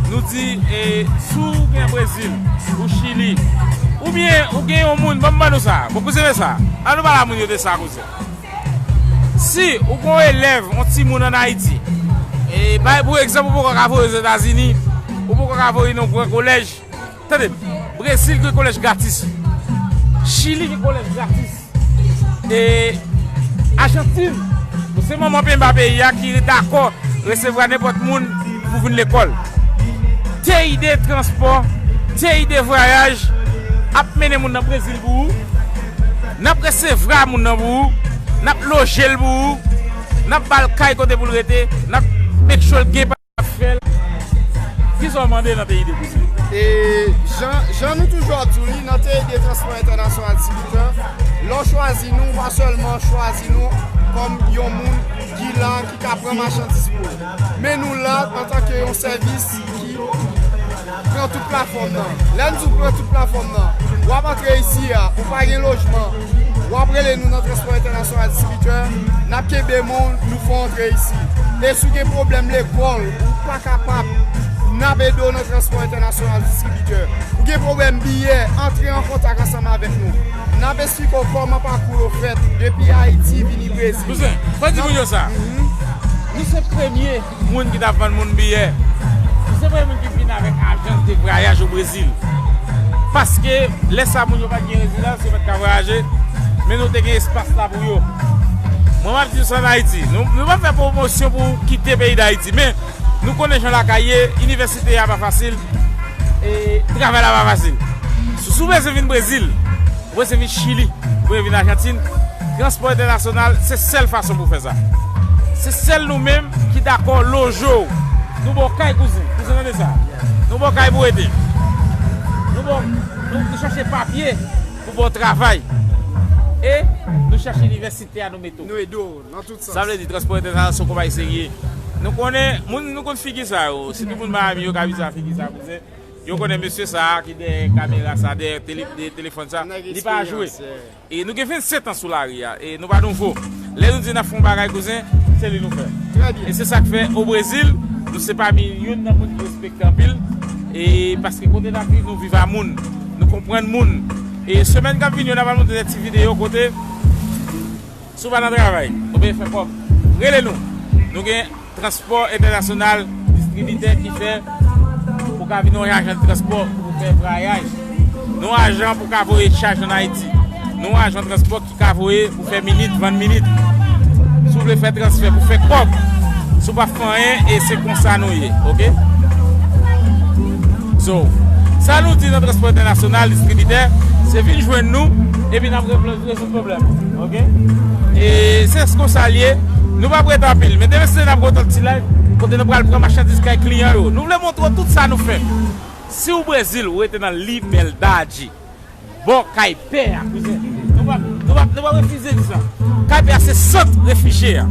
Nou di, e, si w gen Brezil, ou Chili, oubyen ou gen yon moun, ban m ban nou sa, bon, kouzen, men sa, an nou pale a moun yo de sa, kouzen. Si ou gen yon elèv, yon timoun ann Ayiti, e, bay pou egzanp, ou poko ka voye Ozetazini, ou poko ka voye nan yon gran kolèj, tande, Brezil gen kolèj gratis. Chili gen kolèj gratis. E Ajantin, se manman pemba peyi a ki dakò resevwa nenpòt moun pou vin lekòl. T I D transpò, T I D vwayaj ap mennen moun nan Brezil pou ou. N ap resevwa moun nan pou ou. N ap loje l pou ou. N ap ba l kay kote pou l rete. N ap make sure l gen pa fè l. Kisa w mande nan T I D pou sa? E jan, jan nou toujou ap di w li, nan T I D transpò entènasyonal distribitè, lè w chwazi nou, ou pa sèlman chwazi nou kòm yon moun ki la, ki ka pran machandiz pou ou. Men nou la antanke yon sèvis ki pran tout platfòm nan. Lè n di w pran tout platfòm nan, w ap antre isi a, ou pa gen lojman, w ap rele nou nan transpò entènasyonal distribitè, n ap kenbe men w, nou fè w antre isi. E si w gen pwoblèm lekòl, ou pa kapab, n ap ede w nan transpò entènasyonal distribitè. Ou gen pwoblèm biyè, antre an kontak ansanm avèk nou. N ap eksplike w kòman pakou yo fèt depi Ayiti vini Brezil. Kouzen, fò di moun yo sa. Mhm. Nou se premye moun ki t ap vann moun biyè. Nou se premye moun ki vin avèk ajans de vwayaj o Brezil. Paske lè sa moun yo pa t gen rezidans, yo pa t ka vwayaje, men nou te gen espas la pou yo. Mwen, m ap di sa ann Ayiti. Nou, nou p ap fè pwomosyon pou kite peyi Dayiti, men nou konnen jan lakay ye, inivèsite a pa fasil, e travay la pa fasil. Si, si w bezwen vin Brezil, ou bezwen vin Chili, ou bezwen vin Ajantin, transpò entènasyonal, se sèl fason pou fè sa. Se sèl nou menm ki dakò loje w. Nou ba w kay, kouzen. Kouzen, tande sa. Nou ba w kay pou w rete. Nou ba w, nou, nou chache papye pou ba w travay. E nou chache inivèsite a, nou mete w. Nou ede w nan tout sans. Sa vle di, transpò entènasyonal se yon konpayi serye. Nou konnen, moun, nou konn figi sa yo. Sitou moun Miami yo ka vin sa, figi sa, kouzen. Yo konnen mesye sa a ki dèyè kamera sa, dèyè tele-, de telefòn sa, li pa jwe. E nou gen vennsenk an sou lari a, e nou pa nouvo. Lè nou di n ap fè yon bagay, kouzen, se li nou fè. E se sa k fè, o Brezil, nou se pami youn nan moun ki respekte anpil. E paske kote n ap viv, nou viv a moun. Nou konprann moun. E semèn k ap vini yo, n ap montre de ti videyo kote, si w pa nan travay, oubyen fè kòb, rele nou. Nou gen transpò entènasyonal, distribitè ki fè pou ka vin yon ajan de transpò pou fè vwayaj. Non ajan pou ka voye chaj ann Ayiti. Non ajan transpò ki ka voye pou fè minit, vann minit. Si w vle fè transfè pou fè kòb, si w pa fè anyen, e se konsa nou ye, oke? So, sa nou di nan transpò entènasyonal, distribitè, se vin jwenn nou, epi n ap rezoud pwoblèm, oke? E se konsa l ye, nou p ap rete anpil, men demen se n ap gen yon ti live, kote nou pral pran machandiz kay kliyan yo. Nou vle montre w tout sa nou fè. Si w Brezil, ou rete nan Liberdade, bò kay pè a, kouzen. Nou p ap, nou p ap, nou p ap refize di sa. Kay pè a se sant refijye a.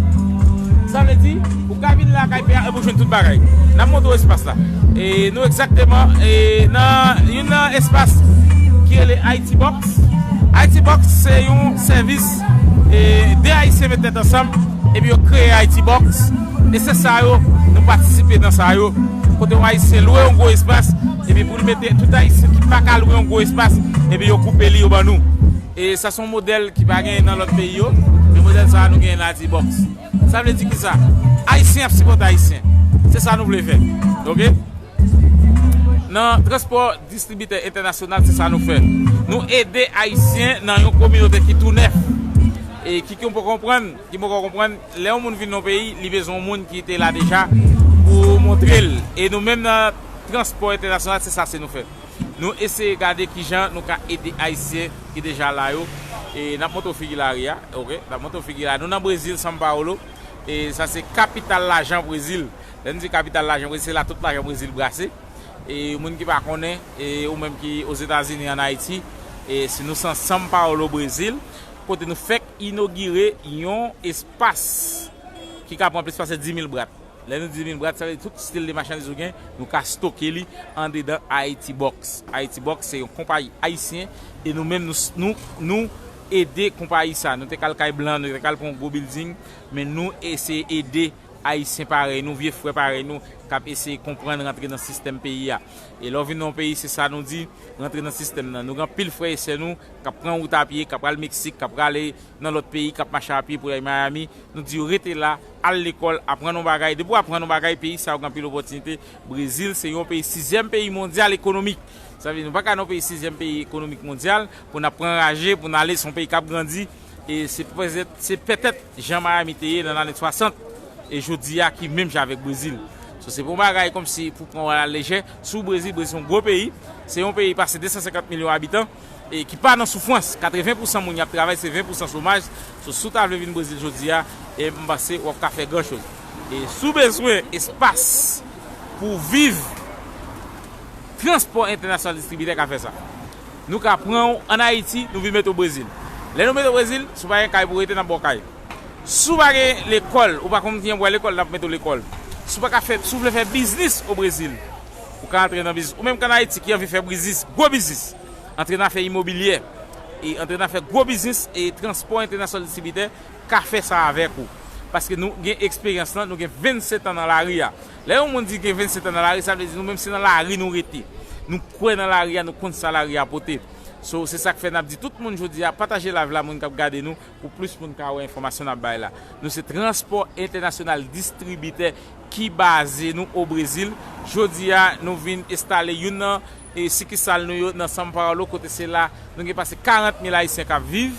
Sa vle di, ou ka vin la kay pè a epi w jwenn tout bagay. N ap montre w espas la. E nou egzakteman e nan youn nan espas ki rele Haiti Box. Haiti Box se yon sèvis e de Ayisyen met tèt ansanm epi yo kreye Haiti Box. E se sa yo, nou patisipe nan sa yo. Kote yon Ayisyen lwe yon gwo espas, epi pou l mete tout Ayisyen ki pa ka lwe yon gwo espas, epi yo koupe li, yo ban nou. E sa se yon modèl ki pa genyen nan lòt peyi yo, men modèl sa a nou genyen nan Haiti Box. Sa vle di ki sa? Ayisyen ap sipòte Ayisyen. Se sa nou vle fè. Oke? Nan transpò distribitè entènasyonal, se sa nou fè. Nou ede Ayisyen nan yon kominote ki tou nèf. E ki, ki poko konprann, ki poko konprann, lè yon moun vin nan yon peyi, li bezwen yon moun ki te la deja pou montre l. E nou menm nan transpò entènasyonal, se sa se nou fè. Nou eseye gade kijan nou ka ede Ayisyen ki deja la yo. E n ap montre w figi lari a, oke? N ap montre w figi la. Nou nan Brezil, São Paulo. E sa se kapital lajan Brezil. Lè n di kapital lajan Brezil, se la tout lajan Brezil brase. E moun ki pa konnen, e ou menm ki Ozetazini, ann Ayiti, e si nou se São Paulo, Brezil, kote nou fèk inogire yon espas ki ka pran plis pase dis mil brat. Lè nou di dis mil brat, sa vle di tout stil de machandiz ou gen, nou ka stoke li andedan Haiti Box. Haiti Box se yon konpayi ayisyen e nou menm nou, nou, nou ede konpayi sa. Nou te kal kay blan, nou te kal pran yon gwo building, men nou eseye ede Ayisyen parèy nou, vye frè parèy nou, k ap eseye konprann rantre nan sistèm peyi a. E lè w vin nan yon peyi, se sa nou di, rantre nan sistèm nan. Nou gen anpil frè e sè nou k ap pran wout a pye, k ap pral Meksik, k ap prale nan lòt peyi, k ap mache a pye pou y al Miami. Nou di yo rete la, al lekòl, aprann yon bagay. Depi w aprann yon bagay, peyi sa yo gen anpil opòtinite. Brezil se yon peyi, sizyèm peyi mondyal ekonomik. Sa vle di nou pa ka nan yon peyi sizyèm peyi ekonomik mondyal pou n ap pran raje, pou n ale, se yon peyi k ap grandi. E se pètèt, se pètèt jan Miami te ye nan lane swasant e jodi a ki menm jan avèk Brezil. So, se pa yon bagay kòmsi pou pran w alalejè. Si w Brezil, Brezil se yon gwo peyi. Se yon peyi pase de san senkant milyon abitan e ki pa nan soufrans. Katreven pousan moun y ap travay, se ven pousan chomaj. So, si w ta vle vin Brezil jodi a, e m panse w ap ka fè gran choz. E si w bezwen espas pou w viv, transpò entènasyonal distribitè ka fè sa. Nou ka pran w ann Ayiti, nou vin mete w Brezil. Lè nou mete w Brezil, si w pa gen kay pou w rete, n ap ba w kay. Si w pa gen lekòl, ou pa konn kijan pou w al lekòl, n ap mete w lekòl. Si w pa ka fè, si w vle fè biznis o Brezil, ou ka antre nan biznis. Ou menm k ann Ayiti ki anvi fè biznis, gwo biznis, antre nan afè imobilyè, e antre nan afè gwo biznis, e transpò entènasyonal distribitè ka fè sa avèk ou. Paske nou gen eksperyans lan, nou gen vennsentan an nan lari a. Lè yon moun di gen vennsentan an nan lari, sa vle di nou menm se nan lari nou rete. Nou kwè nan lari a, nou konn sa lari a pote. So, se sa k fè n ap di tout moun jodi a, pataje live la, moun k ap gade nou, pou plis moun ka wè enfòmasyon n ap bay la. Nou se Transpò Entènasyonal Distribitè ki baze nou o Brezil. Jodi a, nou vin enstale youn nan e sikisal nou yo nan São Paulo, kote se la nou gen pase karant mil Ayisyen k ap viv.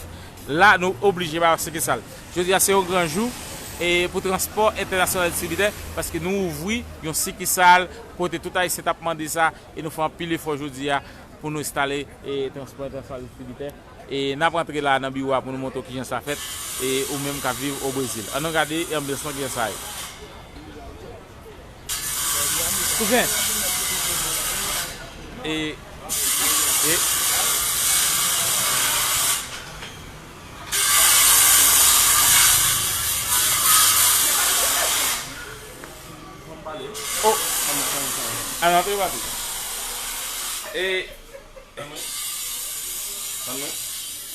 La, nou oblije ba yo sikisal. Jodi a, se yon gran jou e pou Transpò Entènasyonal Distribitè, paske nou ouvri yon sikisal kote tout Ayisyen t ap mande sa, e nou fè anpil efò jodi a pou nou enstale e Transpò Entènasyonal Distribitè. E n ap rantre la nan biwo a pou nou montre w kijan sa fèt, e ou menm k ap viv o Brezil. Ann nou gade anbyans lan kijan sa ye. Kouzen. E, e. Oh. Ann antre, papi. E,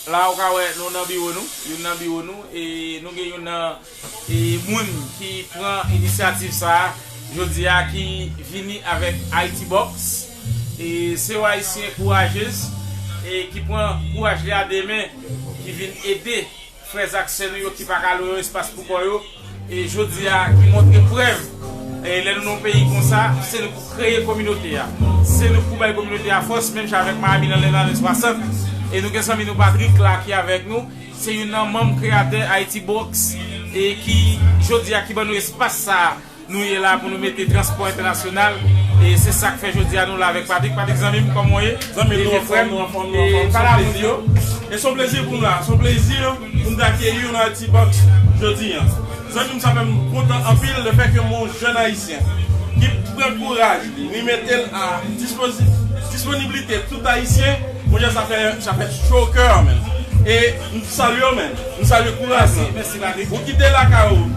la ou ka wè nou nan biwo nou, youn nan biwo nou, e nou gen youn nan e moun ki pran inisyativ sa a jodi a, ki vini avèk Haiti Box. E se yon Ayisyen kourajez e ki pran kouraj li a de men, ki vin ede frè ak sè nou yo ki pa ka lwe yon espas pou kò yo. E jodi a, ki montre prèv, e lè nou nan yon peyi konsa, se nou pou kreye kominote a. Se nou pou bay kominote a fòs, menm jan avèk Miami nan lè lane swasant. E nou gen zanmi nou Patrick la ki avèk nou. Se youn nan manm kreyatè Haiti Box. e ki jodi a ki ban nou espas sa a nou ye la pou nou mete transpò entènasyonal. E se sa k fè jodi a nou la avèk Patrick. Patrick, zanmi m, kòman w ye? Zanmi m, nou anfòm, nou anfòm, nou anfòm. Se yon plezi pou m la, se yon plezi pou m ta akeyi w nan Haiti Box jodi a. Zanmi m, sa fè m kontan anpil lefètke m wè yon jèn ayisyen ki pran kouraj li, li mete l a dispozi- disponiblite tout ayisyen. Monchè, sa fè, sa fè cho o kè, men. E m salye w, men. M salye kouraj lan. Mèsi, mèsi, Patrick. Ou kite lakay ou.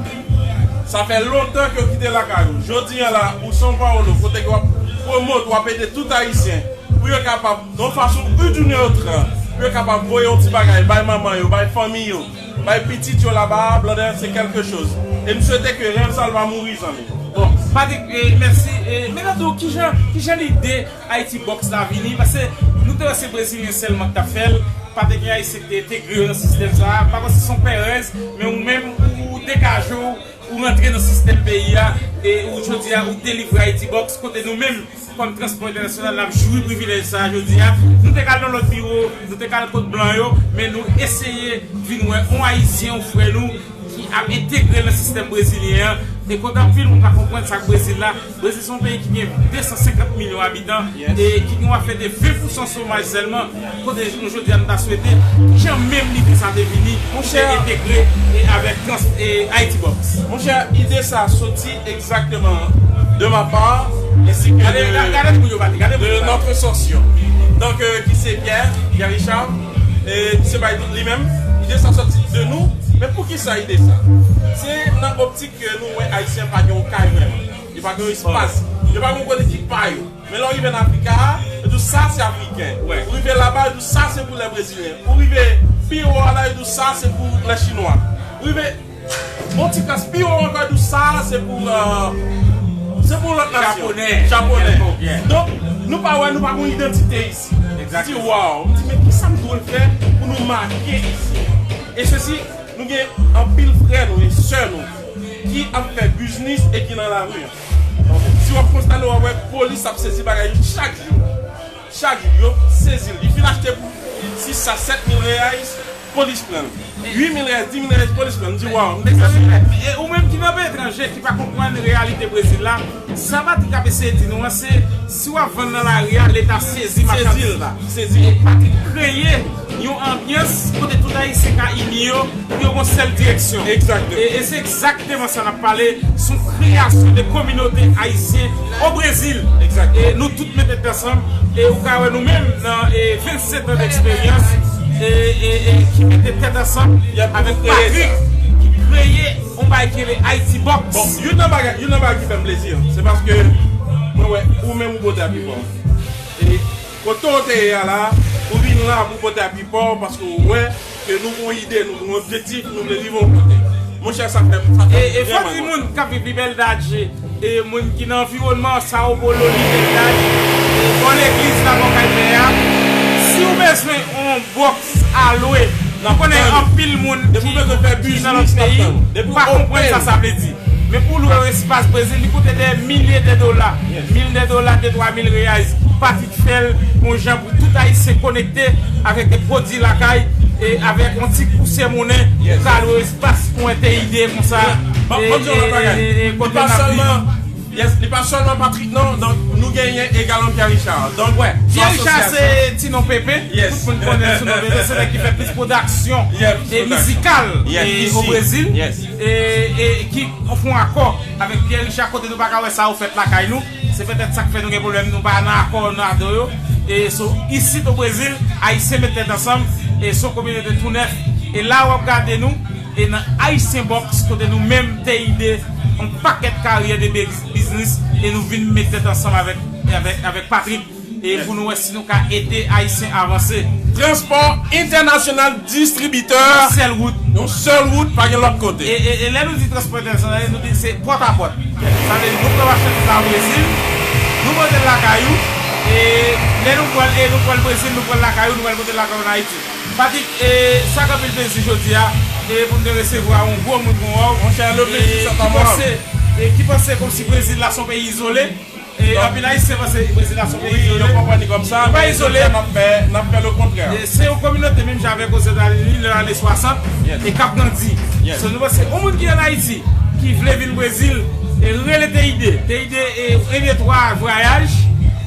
Sa fè lontan ke w kite lakay ou. Jodi a la, ou São Paulo, kote ke w ap pwomot, w ap ede tout ayisyen pou yo kapab, yon fason ou d'une autre, pou yo kapab voye yon ti bagay bay manman yo, bay fanmi yo, bay pitit yo laba a, Blandè, se kèlke choz. E m swete ke rèv sa l pa mouri, zanmi. Bon, Patrick, eh, mèsi. Eh, men gade w, kijan, kijan lide Haiti Box la vini? Paske nou te wè se Brezilyen sèlman ki t ap fè l. Pa te gen Ayisyen ki te entegre yo nan sistèm sa a. Pa paske se yon pèrèz, men ou menm, ou degaje w, ou rantre nan sistèm peyi a, e ou jodi a, ou delivre Haiti Box, kote nou menm, kòm Transpò Entènasyonal, n ap jwi privilèj sa a jodi a. Nou te ka al nan lòt biwo, nou te ka al kot blan yo, men nou eseye vin wè yon Ayisyen, yon frè nou, ki ap entegre l nan sistèm brezilyen an. E kote anpil moun pa konprann sa k Brezil la. Brezil se yon peyi ki gen de san senkant milyon abitan, e ki gen yon afè de ven pousan chomaj sèlman. Kote nou jodi a nou ta swete, kijan menm lide sa te vini pou te entegre e avèk trans- e Haiti Box? Monchè, ide sa soti egzakteman de ma part, ensi ke de, de notre socio. Donk, euh, ki se Pierre, Pierre Richard, e ki se bay li menm. Ide sa soti de nou. Men poukisa ide sa? Se nan optik ke nou wè Ayisyen pa gen yon kay vrèman. Yo pa gen yon espas. Yo pa gen yon kote ki pa yo. Men lè w rive nan Afrika a, yo di w sa se Afriken. Ou rive laba, yo di w sa se pou lè Brezilyen. Ou rive pi wo a la, yo di w sa se pou lè Chinwa. Ou rive yon ti klas pi wo ankò, yo di w sa se pou, euh, se pou lòt nasyon. Japonè. Japonè. Donk, nou pa wè, nou pa gen yon idantite isi. M di, waw. M di, men kisa m dwe fè pou nou make isi? E sesi, nou gen anpil frè nou e sè nou ki ap fè biznis e ki nan lari an. Si w ap konstate, w ap wè polis ap sezi bagay yo chak jou. Chak jou, yo sezi l. Li fin achte pou sis a sèt mil reais, polis pran l. Uit mil reais, dis mil reais, polis pran l. M di, waw, m te sezi. E ou menm ki nan peyi etranje, ki pa konprann reyalite Brezil la, sa Patrick ap eseye di nou an, se si w ap vann nan lari a, Leta sezi machandiz la. Sezi l, sezi l. E Patrick kreye yon anbyans kote tout Ayisyen ka ini yo pou yo gon sèl direksyon. Egzakteman. E, e se egzakteman sa n ap pale, se yon kreyasyon de kominote ayisyen o Brezil. Egzakteman. E nou tout mete tèt ansanm, e ou ka wè nou menm nan, e, vennsèt an deksperyans, e, e, e ki mete tèt ansanm avèk Patrick, ki kreye yon bagay ki rele Haiti Box. Bon, youn nan bagay, youn nan bagay ki fè m plezi, se paske mwen wè ou menm ou pote a pi fò. E kote w te ye a la, ou vin la pou pote a pi fò, paske w wè ke nou gon ide, nou gon objektif, nou vle rive yon kote. Monchè, sa fè, sa fè e, e fò di moun k ap viv Liberdade, e moun ki nan anviwònman Sao Paulo, Liberdade, e bò legliz la, bò kay mè a, si w bezwen yon bòks a lwe, nou konnen anpil moun ki, ki nan lòt peyi pa konprann sa sa vle di. Men pou lwe yon espas Brezil, li koute dè milye de dola, mil de dola, de twa mil reais. Patrick fè l yon jan pou tout Ayisyen konekte avèk de pwodui lakay e avèk yon ti pousyè monnen pou ka lwe espas pou entèide konsa. E, e, e, e, kote n ap viv. Yes, li pa sèlman Patrick, non. Donk, nou genyen egalman Pierre Richard. Donk, Pierre Richard se ti non Pepe. Tout moun konnen l sou non Pepe. Se nèg ki fè plis pwodaksyon e mizikal e o Brezil. E, e ki fè yon akò avèk Pierre Richard, kote nou pa ka wè sa yo fèt lakay nou. Se petèt sa k fè nou gen pwoblèm, nou pa nan akò, nou adan yo. E so, isit o Brezil, Ayisyen met tèt ansanm, e se yon kominote tou nèf. E la w ap gade nou, e nan Haitian Box, kote nou menm te ide yon pakèt karyè de biz- biznis, e nou vin met tèt ansanm avèk, avèk, avèk Patrick, e pou nou wè si nou ka ede Ayisyen avanse. Transpò entènasyonal distribitè. Yon sèl wout. Yon sèl wout, pa gen lòt kote. E, e, e lè nou di transpò entènasyonal, nou di se pòt a pòt. Sa vle di nou pran machandiz la o Brezil, nou pote l lakay ou, e lè nou pran, e nou pran l Brezil, nou pran l lakay ou, nou pral pote l lakay ou an Ayiti. Patrick, e sa k anpil plezi jodi a, e pou n te resevwa yon gwo moun kon w, monchè, le plaisir, e, ki panse, e ki panse kòmsi Brezil la se yon peyi izole. E anpil Ayisyen panse Brezil la se yon peyi izole. Yo konprann li kòm sa, men jodi a n ap fè, n ap fè lekontrè. E se yon kominote menm jan avèk Ozetazini nan lane swasant e k ap grandi. So nou panse yon moun ki ann Ayiti, ki vle vin Brezil, e rele T I D. T I D e, e de twa vwayaj,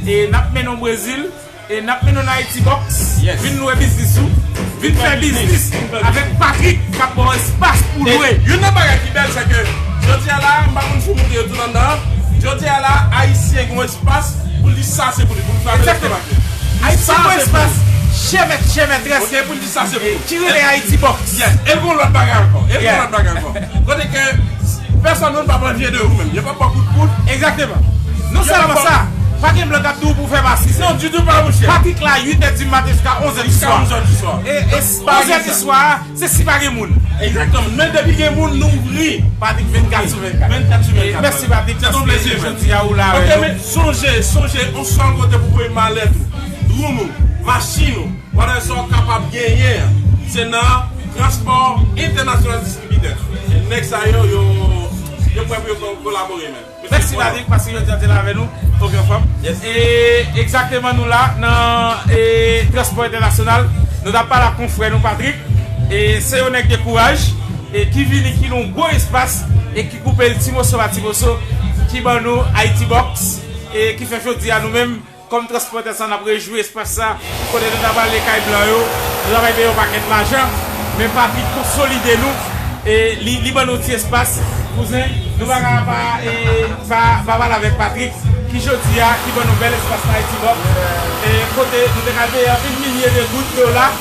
e n ap mennen w Brezil, e n ap mennen w nan Haiti Box, vin lwe biznis ou, vin fè biznis avèk Patrick k ap ba w espas pou lwe. Youn nan bagay ki bèl, se ke jodi a la, m pa konn si w montre yo tout anndan an, jodi a la, Ayisyen gen yon espas pou l di sa se pou li, pou l travèse Ayiti. Ayisyen gen yon espas, chè mèt, chè mètrès, ki rele Haiti Box. Yes, e l gen yon lòt bagay ankò, e l gen yon lòt bagay ankò. Kote ke pèsonn moun p ap anvye de ou menm, yo p ap ba w kout poud. Egzakteman. Non sèlman sa, pa gen blan k ap di w pou w fè masi. Non, ditou pa, monchè. Patrick la uit è di maten jiska onz è di swa. Jiska onz è di swa. E, e onz è di swa, se si pa gen moun. Egzakteman. Men depi gen moun, nou ouvri. Patrick vennkat sou vennkat. Vennkat sou vennkat. Mèsi, Patrick, paske jodi a ou la avè nou. Ok, men sonje, sonje, yon sèl kote pou voye malèt ou, dwoum ou, machin ou, whatever sa w kapab genyen an, se nan Transpò Entènasyonal Distribitè. E nèg sa yo, yo, yo prè pou yo ko-, kolabore menm. Mèsi, Patrick, paske jodi a te la avè nou. Ok, anfòm. E egzakteman nou la nan, e, Transpò Entènasyonal. Nou t ap pale ak konfrè nou, Patrick. E se yon nèg de kouraj, e ki vini, ki nan yon gwo espas, e ki koupe l ti moso pa ti moso, ki ban nou Haiti Box, e ki fè jodi a nou menm, kòm transpòtè sa, n ap rejwi espas sa, kote nou ta prale kay blan yo, nou ta pral peye yon pakèt lajan, men Patrick konsolide nou, e li, li ban nou ti espas, kouzen, nou pa ka pa, e, pa, pa pale avèk Patrick, ki jodi a, ki ban nou bèl espas nan Haiti Box, e kote nou te ka peye anpil milye de goud, dola,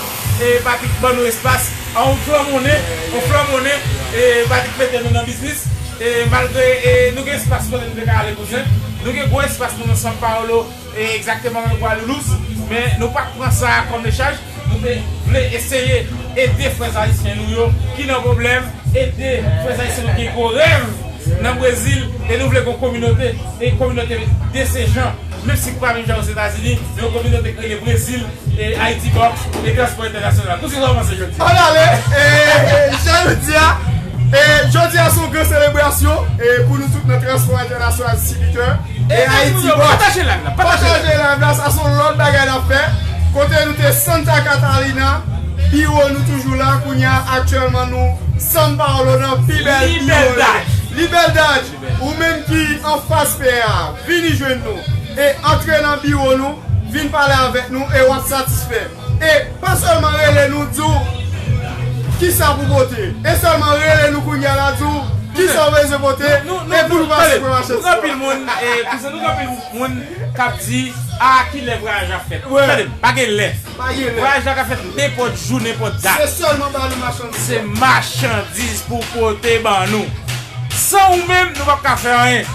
e Patrick ban nou espas, an yon flan monnen, yon flan monnen, e Patrick mete nou nan biznis, e malgre, e nou gen espas kote nou te ka ale, kouzen, nou gen gwo espas nou nan São Paulo, e egzakteman nan Guarulhos, men nou pa t pran sa kòm lechaj. Nou te vle eseye ede frè ayisyen nou yo ki nan pwoblèm, ede frè ayisyen nou ki gen gwo rèv nan Brezil, e nou vle gen yon kominote, e kominote de se jan, menm si k pa menm jan Ozetazini, men yon kominote k rele Brezil, e Haiti Box, e Transpò Entènasyonal. Kouzen, sa w panse jodi a? Ann ale, e, e, jan nou di a, e, jodi a se yon gran selebrasyon, e, pou nou tout nan Transpò Entènasyonal Distribitè. E Haiti Box. Pataje live la, pataje live la. Pataje live la, sa se yon lòt bagay n ap fè. Kote nou te Santa Catarina, biwo nou toujou la, kounye a aktyèlman nou São Paulo nan pi bèl biwo yo. Liberdade. Liberdade. Ou menm ki anfas pè a, vini jwenn nou. E antre nan biwo nou, vin pale avèk nou e w ap satisfè. E pa sèlman rele nou, di w kisa pou pote. E sèlman rele nou kounye a la, di w kisa w bezwen pote. E pou nou pase pou machann. Nou gen anpil moun, e, kouzen, nou gen anpil moun k ap di, a, kilè vwayaj la ap fèt? Tande m, pa gen lè. Pa gen lè. Vwayaj la ka fèt nenpòt jou, nenpòt dat. Se sèlman ba nou machandiz. Se machandiz pou pote ban nou. San ou menm, nou p ap ka fè anyen.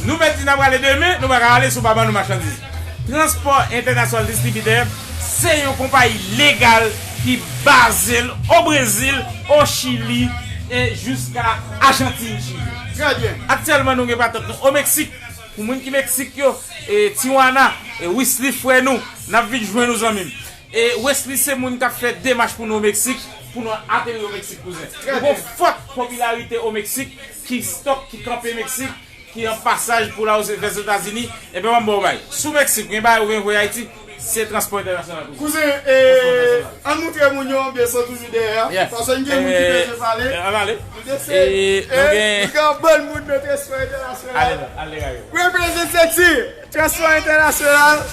Nou mèt di n ap prale demen, nou pa ka ale si w pa ban nou machandiz. Transpò Entènasyonal Distribitè se yon konpayi legal ki baze l o Brezil, o Chili e jiska Ajantin, Chili. Trè byen. Aktyèlman, nou gen patant nou o Meksik. Pou moun ki Meksik yo, e Tijuana, e Wesley frè nou, n ap vin jwenn ou, zanmi m. E Wesley se moun k ap fè demach pou nou o Meksik, pou nou ateri o Meksik, kouzen. Nou gen yon fòt popilarite o Meksik, ki stòk, ki kanpe Meksik, ki an pasaj pou l al Oze-, Vèzetazini, ebyen, ban m ba w bay. Sou Meksik, gen bagay ou gen voye Ayiti, se Transpò Entènasyonal, kouzen. Kouzen, e, ann moutre moun yo anbyans lan toujou dèyè a, paske n gen moun ki bezwen pale. Ann ale. Nou gen, e, nou gen anpil moun nan Transpò Entènasyonal. Ale, ale, ale. Represent sexy, Transpò Entènasyonal.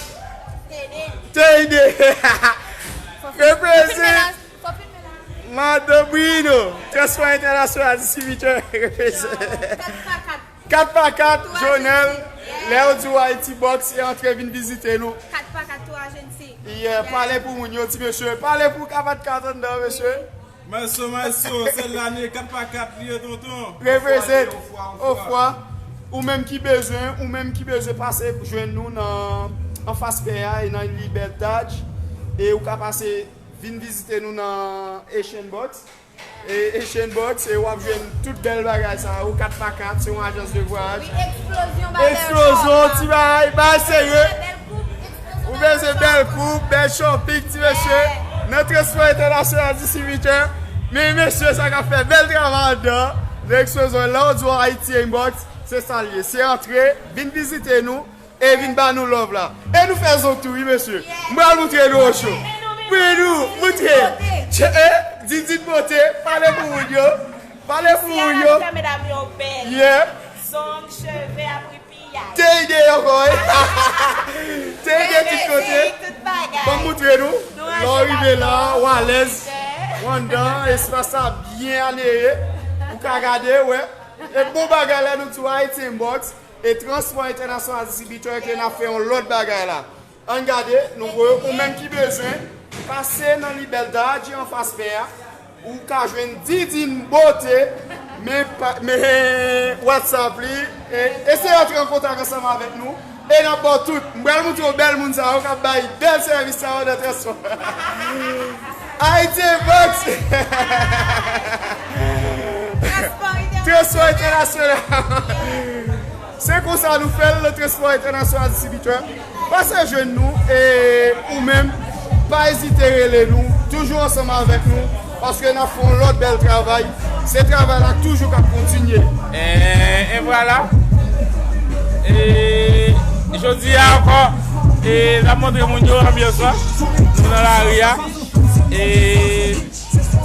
T D. Represent. Madan Bruno, Transpò Entènasyonal Distribitè, represent. Kat pa kat, Jonel, lè yo di w Haiti Box, e antre vin vizite nou. Kat pa kat, tou ajansi. Yeah, pale pou moun yo, ti mesye. Pale pou kat pa kat anndan, mesye. Maestro, maestro, se lane kat pa kat li ye, tonton. Represent, ofwa, ofwa. Ou menm ki bezwen, ou menm ki bezwen pase jwenn nou nan anfas pè a e nan Liberdade. E ou ka pase vin vizite nou nan Asian Box. E Asian Box, e w ap jwenn tout bèl bagay sa yo, kat pa kat, se yon ajans de vwayaj. Wi, eksplozyon, bagay. Eksplozyon, ti bagay, bagay serye. Ou bezwen bèl koup, bèl shopping, ti mesye. Nan Transpò Entènasyonal Distribitè. Men mesye sa k ap fè bèl travay anndan. Nan eksplozyon, lè w di w Haiti Inbox, se sa l ye. Se antre, vin vizite nou. E vin ba nou love la. E nou fè zong tou, wi, mesye. M pral moutre nou Ocho. Wi, nou, moutre. Tche, e, Didin Bote, pale pou moun yo. Pale pou moun yo. Medam yo bèl. Yeah. Zong, cheve, apripiyay. Te ide ankò, wi. Te ide tout kote. Tout bagay. Ban m moutre nou. Lè w rive la, w alèz. W anndan, espas la byen aneye. Ou ka gade, wè. E bon bagay la nou di w Haiti Inbox. E Transpò Entènasyonal Distribitè ke n ap fè yon lòt bagay la. Ann gade, nou voye ou menm ki bezwen, pase nan Libertad anfas pè a, ou ka jwenn Didin Bote, men pa, men WhatsApp li, e, eseye antre an kontak ansanm avèk nou, e n ap ba w tout. M pral moutre w bèl moun sa yo k ap bay bèl sèvis sa yo nan transpò. Haiti Inbox. Transpò entènasyonal. Se konsa nou fè l, Transpò Entènasyonal Distribitè. Pase jwenn nou, e ou menm, pa ezite rele nou, toujou ansanm avèk nou, paske n ap fè yon lòt bèl travay. Se travay la toujou k ap kontinye. E, e vwala. E jodi a ankò, e n ap montre moun yo anbyans lan. Nou nan lari a. E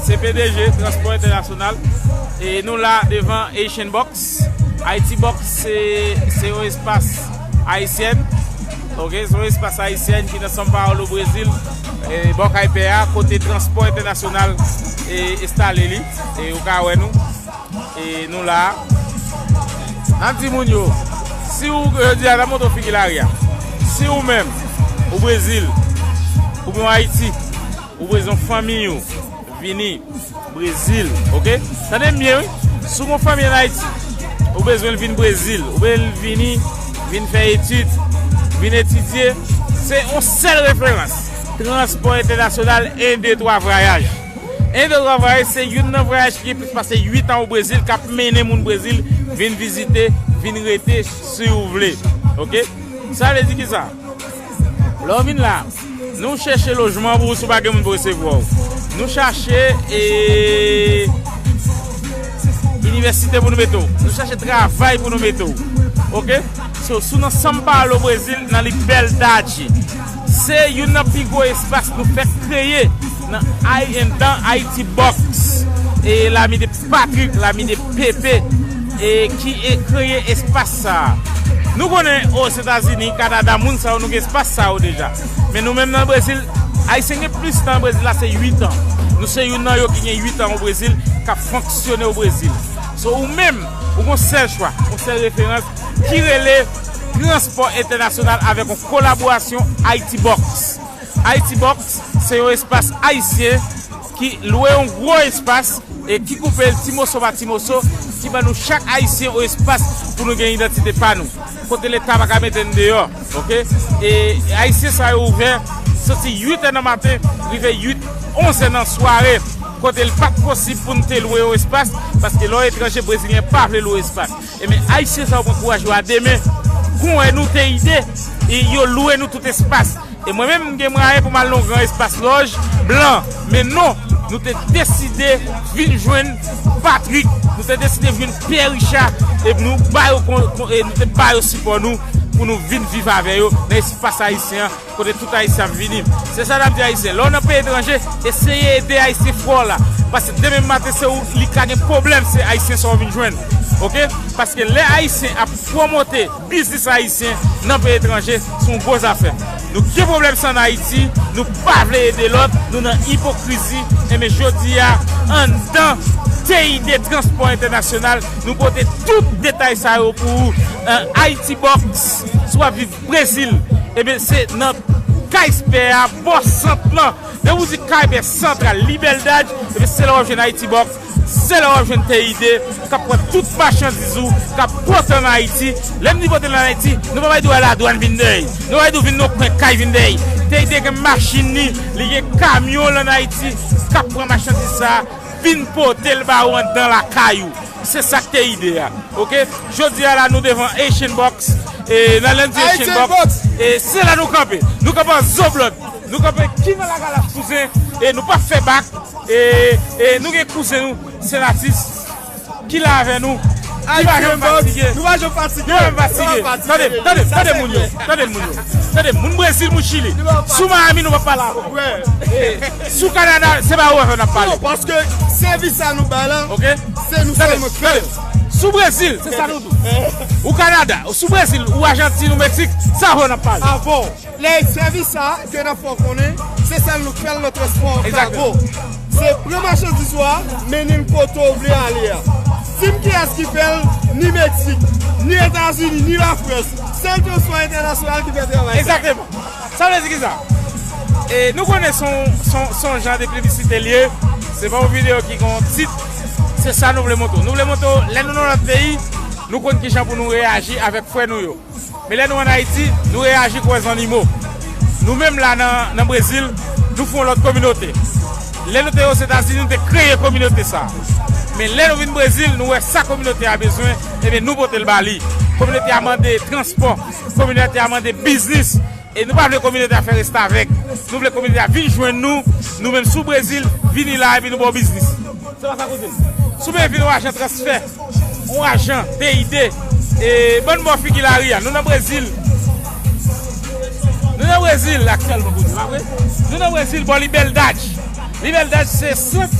se P D G Transpò Entènasyonal. E nou la devan Haitian Box. Haiti Box se, se yon espas ayisyen. Ok, se yon espas ayisyen ki nan São Paulo, Brezil. E bò kay pè a, kote Transpò Entènasyonal e, enstale li. E ou ka wè nou. E nou la. N ap di moun yo, si ou, yo di a, n ap montre w figi lari a. Si ou menm, ou Brezil, oubyen ou Ayiti, ou bezwen fanmi ou vini Brezil, ok? Tande m byen, wi. Si w gon fanmi ann Ayiti, ou bezwen l vin Brezil, ou bezwen l vini, vin fè etid, vin etidye, se yon sèl referans. Transpò entènasyonal, en de twa vwayaj. En de twa vwayaj, se youn nan vwayaj ki gen plis pase uit an o Brezil, k ap mennen moun Brezil vin vizite, vin rete, si w vle. Ok? Sa vle di kisa? Lè w vin la, nou chèche lojman pou ou si w pa gen moun pou resevwa w. Nou chache, e, inivèsite pou nou mete w. Nou chache travay pou nou mete w. Ok? So, si w nan São Paulo, Brezil, nan Liberdade, se youn nan pi gwo espas nou fèk kreye nan Ay-, nan Haiti Box. E lami de Patrick, lami de Pepe, e ki e kreye espas sa a. Nou konnen Ozetazini, Kanada, moun sa yo, nou gen espas sa yo deja. Men nou menm nan Brezil, Ayisyen gen plis tan Brezil la, se uit an. Nou se youn nan yo ki gen uit an o Brezil, k ap fonksyone o Brezil. So, ou menm, ou gon sèl chwa, yon sèl referans, ki rele Transpò Entènasyonal avèk yon kolaborasyon Haiti Box. Haiti Box se yon espas ayisyen ki lwe yon gwo espas e ki koupe l ti moso pa ti moso, ki ban nou chak Ayisyen yon espas pou nou gen idantite pa nou. Kote Leta pa ka mete n deyò, ok? E Ayisyen sa yo ouvè soti uit è nan maten, rive uit, onz è nan sware, kote l pa t posib pou n te lwe yon espas, paske lè w etranje, Brezilyen pa vle lwe espas. Ebyen, Ayisyen sa yo pran kouraj yo a de men, konwè nou te ide, e yo lwe nou tout espas. E mwen menm, m gen mwayen pou m al nan yon gran espas lòj blan. Men non, nou te deside vin jwenn Patrick. Nou te deside jwenn Pè Richard. E nou ba yo kon, kon, e nou te ba yo sipò nou pou nou vin viv avè yo nan espas ayisyen an, kote tout Ayisyen ap vini. Se sa n ap di Ayisyen. Lè w nan peyi etranje, eseye ede Ayisyen frè w la. Paske demen maten, se ou li ka gen pwoblèm, se Ayisyen sa w vin jwenn. Ok? Paske lè Ayisyen ap pwomote biznis ayisyen nan peyi etranje, se yon gwo zafè. Nou gen pwoblèm sa ann Ayiti, nou pa vle ede lòt, nou nan ipokrizi. Enben, jodi a, anndan T I D Transpò Entènasyonal, nou pote tout detay sa yo pou ou. An Haiti Box, si w ap viv Brezil, enben, se nan Kay Espè a, bò sant lan. Depi w di Kay Espè Santral, Liberdade, enben, se la w ap jwenn Haiti Box. Se la w ap jwenn T I D k ap pran tout machandiz ou, k ap pote ann Ayiti. Lè m di pote l ann Ayiti, nou pa bay dwa ladwàn vin dèyè. Nou pa bay dwa vin nan kwen kay vin dèyè. T I D gen machin li, li gen kamyon l ann Ayiti k ap pran machandiz sa a, vin pote l ba ou anndan lakay ou. Se sa k T I D a. Ok? Jodi a la, nou devan Haitian Box. E nan lè n di Haitian Box, e se la nou kanpe. Nou kanpe an Zoblòd. Nou kanpe ki nan Lagalas kouzen. E nou p ap fè bak. E, e nou gen kouzen nou, Senatus, ki la avè nou. Ki pa janm fatige. Nou pa janm fatige. Nou pa janm fatige. Tande, tande, tande moun yo. Tande moun yo. Tande moun Brezil, moun Chili. Sou Miami, nou pa pale avè w. Si w Kanada, se pa ou avè n ap pale. Non, paske sèvis sa nou bay la, se nou sèlman k fè l. Sou Brezil, se sa nou di. Ou Kanada, ou sou Brezil, ou Ajantin, ou Meksik, sa avè w n ap pale. Avè w. Lè sèvis sa ke n ap fè w konnen, se sèl nou k fè l nan transpò kago. Se pran machandiz ou a, mennen l kote w vle ale a. Di m kiyès ki fè l, ni Meksik, ni Etazini, ni Lafrans. Sèl Transpò Entènasyonal ki fè travay sa. Egzakteman. Sa vle di kisa? E nou konnen se yon, se yon, se yon jan de piblisite l ye. Se pa yon videyo ki gen yon tit. Se sa nou vle montre w. Nou vle montre w, lè nou nan lòt peyi, nou konn kijan pou nou reyaji avèk frè nou yo. Men lè nou ann Ayiti, nou reyaji kòm zannimo. Nou menm la nan, nan Brezil, nou fè yon lòt kominote. Lè nou te Ozetazini, nou te kreye kominote sa a. Men lè nou vin Brezil, nou wè sa kominote a bezwen, ebyen nou pote l ba li. Kominote a mande transpò, kominote a mande biznis, e nou pa vle kominote a fè restavèk. Nou vle kominote a vin jwenn nou, nou menm sou Brezil, vini la epi nou ba w biznis. Se pa sa koze. Si w bezwen vin yon ajan transfè, yon ajan T I D, e, bann bò figi lari a, nou nan Brezil. Nou nan Brezil aktyèlman, koze, pa vre? Nou nan Brezil, bò Liberdade. Liberdade se sant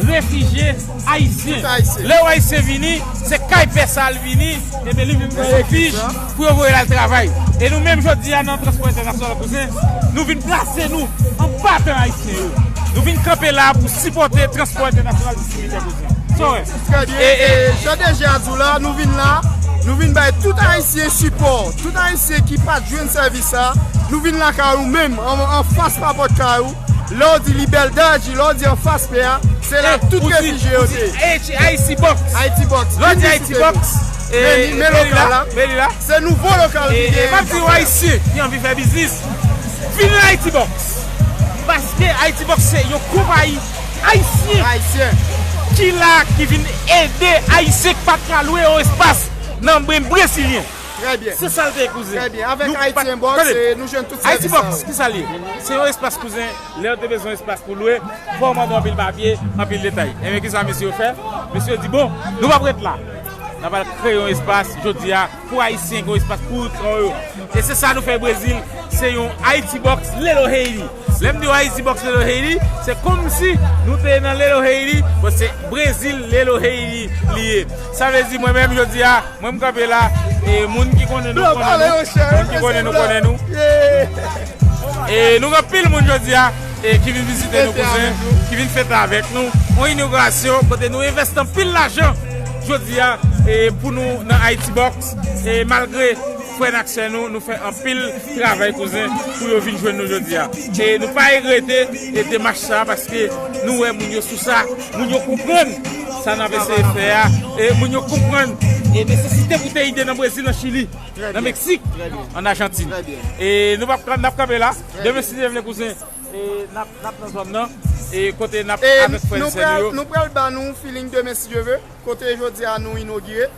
refijye ayisyen. Lè yon ayisyen vini, se kay pè sa l vini, ebyen li vin pran refij pou yo voye l al travay. E nou menm jodi a nan Transpò Entènasyonal, kouzen, nou vin plase nou anba tan ayisyen yo. Nou vin kanpe la pou sipòte Transpò Entènasyonal Distribitè, kouzen. Sa w wè? Trè byen. E, e, jan D G a di w la, nou vin la, nou vin bay tout ayisyen sipò. Tout ayisyen ki pa t jwenn sèvis sa, nou vin lakay ou menm, an, anfas pa pòt kay ou. Lè w di Liberdade, lè w di anfas pè a, se la tout refijye yo te ye. Haiti Box. Haiti Box. Lè w di Haiti Box, e, men li la, men li la. Se nouvo lokal ki genyen. E pa di yon ayisyen ki anvi fè biznis, vin nan Haiti Box. Paske Haiti Box se yon konpayi ayisyen ki la, ki vin ede ayisyen ki pa t ka lwe yon espas nan men brezilyen. Trè byen. Se sa l te ye, kouzen. Trè byen. Avèk Haiti Box, nou jwenn tout sèvis sa yo. Haiti Box, kisa l ye? Se yon espas, kouzen. Lè w te bezwen espas pou lwe, fò w mande anpil papye, anpil detay. Ebyen, kisa mesye yo fè? Mesye yo di, bon, nou p ap ret la. N ap al kreye yon espas, jodi a, pou ayisyen gen yon espas pou ret kò yo. E se sa nou fè Brezil, se yon Haiti Box Little Haiti. Lè m di w Haiti Box Little Haiti, se kòmsi nou te nan Little Haiti, bon, se Brezil Little Haiti li ye. Sa vle di, mwen menm, jodi a, mwen m kanpe la, e moun ki konnen nou, konnen nou, moun ki konnen nou, konnen nou. E nou gen anpil moun jodi a, e ki vin vizite nou, kouzen, ki vin fete avèk nou. Yon inogirasyon kote nou envesti anpil lajan jodi a, e pou nou nan Haiti Box, e malgre frè n ak sè nou, nou fè anpil travay, kouzen, pou yo vin jwenn nou jodi a. E nou pa regrete, e demach sa, paske nou wè moun yo sou sa, moun yo konprann sa n ap eseye fè a, e moun yo konprann, e nesesite pou T I D nan Brezil, nan Chili, nan Meksik, an Ajantin. E nou p ap, n ap kanpe la. Demen, si Dye vle, kouzen, e n ap, n ap nan zòn nan, e kote n ap avèk frè n sè nou yo. Nou pral ba nou feeling demen, si Dye vle, kote jodi a nou inogire.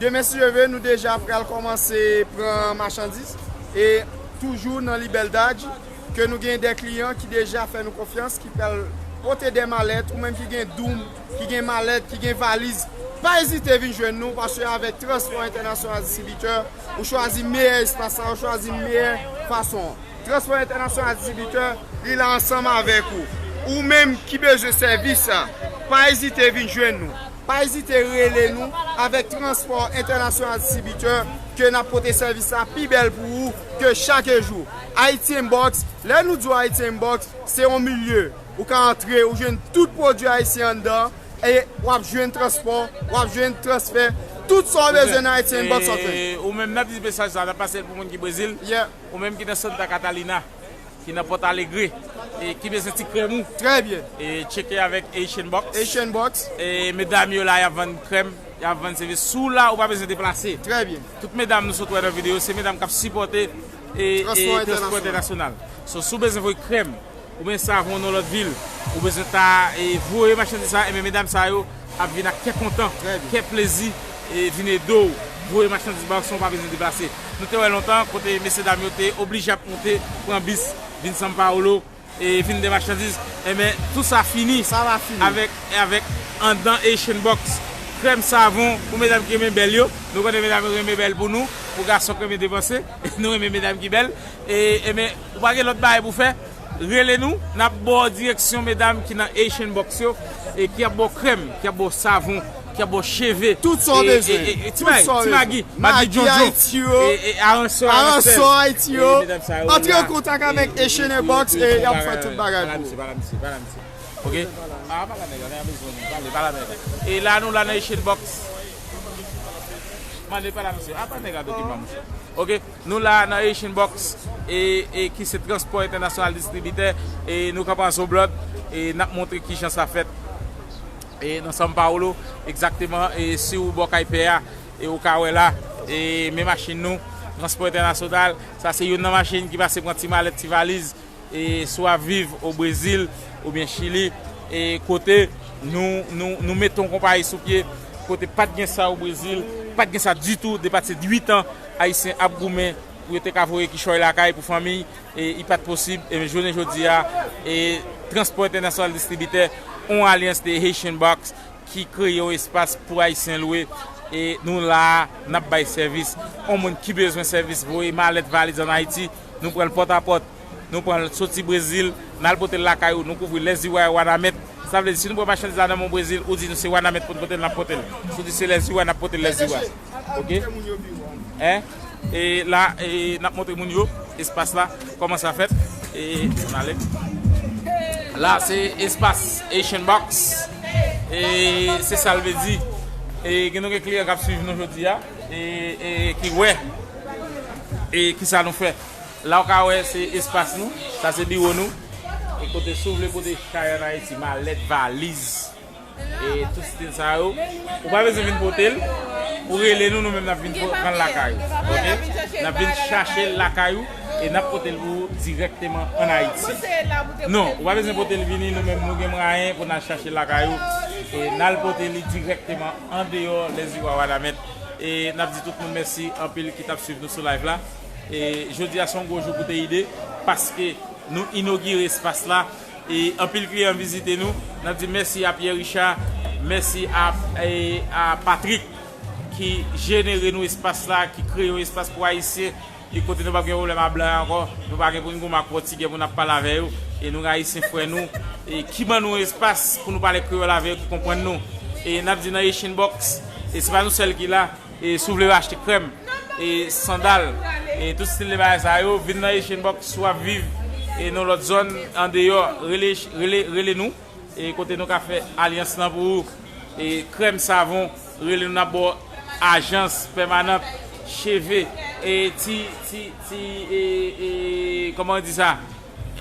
Demen, si Dye vle, nou deja pral kòmanse pran machandiz. E toujou nan Liberdade, ke nou gen de kliyan ki deja fè nou konfyans, ki pral pote de malèt, ou menm ki gen doum, ki gen malèt, ki gen valiz, pa ezite vin jwenn nou, paske avèk Transpò Entènasyonal Distribitè, ou chwazi meyè espas la, ou chwazi meyè fason an. Transpò Entènasyonal Distribitè, li la ansanm avèk ou. Ou menm ki bezwen sèvis sa, pa ezite vin jwenn nou. Pa ezite rele nou avèk Transpò Entènasyonal Distribitè ke n ap pote sèvis la pi bèl pou ou ke chak jou. Haiti Box, lè nou di w Haiti Box, se yon milye. Ou ka antre, ou jwenn tout pwodui ayisyen anndan, e w ap jwenn transpò, w ap jwenn transfè, tout sa w bezwen nan Haiti Box ap fè. E ou menm, n ap di mesaj sa, n ap pase l pou moun ki Brezil. Ou menm ki nan Santa Catalina, ki nan Pòt Alegre, e ki bezwen ti krèm ou. Trè byen. E tcheke avèk Haitian Box. Haitian Box. E medam yo la, y ap vann krèm, y ap vann sèvis. Si w la, ou pa bezwen deplase. Trè byen. Tout medam nou sot wè nan videyo, se medam k ap sipòte, e, e Transpò Entènasyonal. So, si w bezwen voye krèm, oubyen savon nan lòt vil, ou bezwen ta, e, voye machandiz sa, ebyen medam sa yo ap vin ak kè kontan, kè plezi, e vin ede w voye machandiz ba w san w pa bezwen deplase. Nou te wè lontan kote mesyedam yo te oblije ap monte, pran bis, vin São Paulo, e vin de machandiz. Ebyen, tou sa fini avèk, avèk anndan Haitian Box. Krèm savon pou medam ki renmen bèl yo. Nou konnen medam yo renmen bèl pou nou, pou gason ki renmen depanse. Nou renmen medam ki bèl. E, e men, ou pa gen lòt bagay pou fè. Rele nou, n ap ba w direksyon medam ki nan Haitian Box yo, e ki ap ba w krèm, ki ap ba w savon, ki ap ba w cheve. Tout sa w bezwen. E, e, e, ti Tout Magi, sa w ti bezwen. Magi, Magi Magi Jojo. Haiti yo. E, e, aransò, Aransò aransèl. Haiti yo. E, medam sa yo Antre la. An kontak avèk E, e, Haitian e, Box e, e, e y ap fè bagay, tout bagay bagay pou ou. Pala misye, pala misye, pala misye. Ok? Ah, pala nèg la, nèg la bezwen nou. Pale, pala nèg la. E la nou la nan Haitian Box. Mande pala misye. Ah, pala nèg la dokiman misye. Ok? Nou la nan Haitian Box e, e ki se Transpò Entènasyonal Distribitè e nou kanpe an Zoblòd e n ap montre kijan sa fèt. E nan São Paulo, egzakteman, e si ou bò kay pè a, e ou ka wè la, e men machin nou, Transpò Entènasyonal, sa se youn nan machin ki pase pran ti malèt, ti valiz, e si w ap viv o Brezil oubyen Chili, e kote nou, nou, nou mete yon konpayi sou pye, kote pa t gen sa o Brezil, pa t gen sa ditou, depase uit an, Ayisyen ap goumen pou yo te ka voye kichòy lakay pou fanmi, e li pa t posib, e jounen jodi a, e Transpò Entènasyonal Distribitè, yon alyans de Haitian Box, ki kreye yon espas pou Ayisyen lwe. E nou la a, n ap bay sèvis. Yon moun ki bezwen sèvis voye malèt, valiz ann Ayiti, nou pran l pòtapòt. Nou pran l soti Brezil, n al pote l lakay ou, nou kouvri Lèziwa e Wanament. Sa vle di, si nou pran machandiz la nan men w Brezil, ou di nou se Wanament pou n pote l, n ap pote l. Si w di se Lèziwa, n ap pote l Lèziwa. Ok? Hein? E la, e n ap montre moun yo espas la, kòman sa fèt. E, n ale. La, se espas Haitian Box. E se sa l vle di. E gen nou gen kliyan k ap swiv nou jodi a. E, e ki wè. E ki sa nou fè. La w ka wè se espas nou. Sa se biwo nou. E kote si w vle pote chay ann Ayiti, malèt, valiz. E tout stil sa yo. Ou pa bezwen vin pote l. Ou rele nou, nou menm n ap vin po- pran l lakay ou. Ok? N ap vin chache l lakay ou e n ap pote l pou ou dirèkteman ann Ayiti. Non, ou pa bezwen pote l vini, nou menm nou gen mwayen pou n al chache l lakay ou. E n al pote li dirèkteman andeyò Lèziwa Wanament. E n ap di tout moun mèsi anpil ki t ap swiv nou sou live la. E jodi a se yon gwo jou pou T I D, paske nou inogire espas la. E anpil kliyan vizite nou. N ap di mèsi a Pierre Richard, mèsi a, e, a Patrick ki jenere nou espas la, ki kreye yon espas pou Ayisyen. E kote nou p ap gen pwoblèm a blan ankò, nou pa gen pou n goumen ak Pòtigè pou n ap pale avè yo. E nou gen Ayisyen frè nou, e ki ban nou espas pou nou pale kreyòl avè yo, ki konprann nou. E n ap di nan Haitian Box, e se pa nou sèl ki la. E si w vle achte krèm, e sandal, e tout stil de bagay sa yo, vin nan Haitian Box si w ap viv e nan lòt zòn andeyò, rele, rele, rele nou, e kote nou ka fè alyans lan pou ou. E krèm, savon, rele nou, n ap ba w ajans pèmanant, cheve, e ti, ti, ti, e, e, kòman yo di sa?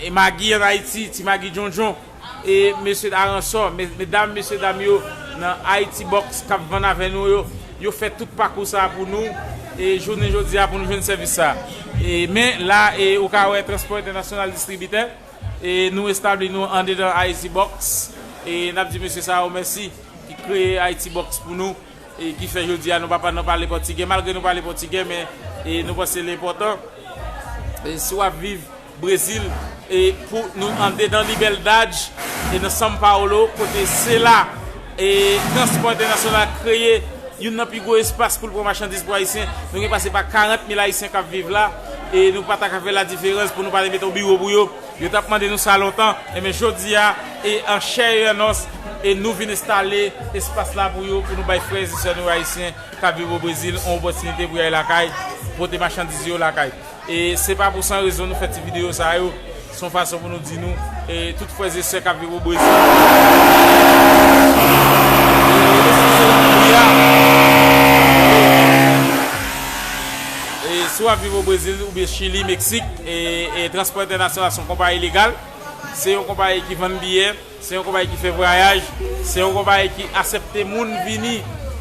E magi ann Ayiti, ti magi djondjon, e mesye aransò, me- medam, mesye dam yo nan Haiti Box k ap vann avè nou yo, yo fè tout pakou sa a pou nou, e jounen jodi a pou nou jwenn sèvis sa a. E men la, e ou ka wè Transpò Entènasyonal Distribitè, e nou establi nou andedan Haiti Box, e n ap di mesye sa yo mèsi ki kreye Haiti Box pou nou, e ki fè jodi a nou pa pa nan pale pòtigè, malgre nou pale pòtigè, men, e nou panse l enpòtan. E si w ap viv Brezil, e pou nou andedan Liberdade, e nan São Paulo, kote se la, e Transpò Entènasyonal kreye youn nan pi gwo espas pou l pran machandiz pou Ayisyen. Nou gen pase pa karant mil Ayisyen k ap viv la, e nou pa ta ka fè ladiferans pou nou pa te mete yon biwo pou yo. Yo t ap mande nou sa lontan, enben jodi a, e an chè e an nòs, e nou vin enstale espas la pou yo, pou nou bay frè e sè nou ayisyen k ap viv o Brezil yon opòtinite pou y al lakay, pote machandiz yo lakay. E se pa pou san rezon nou fè ti videyo sa yo, se yon fason pou nou di nou, e tout frè e sè k ap viv o Brezil. E si w ap viv o Brezil oubyen Chili, Meksik, e, e Transpò Entènasyonal se yon konpayi legal. Se yon konpayi ki vann biyè, se yon konpayi ki fè vwayaj, se yon konpayi ki aksepte moun vini,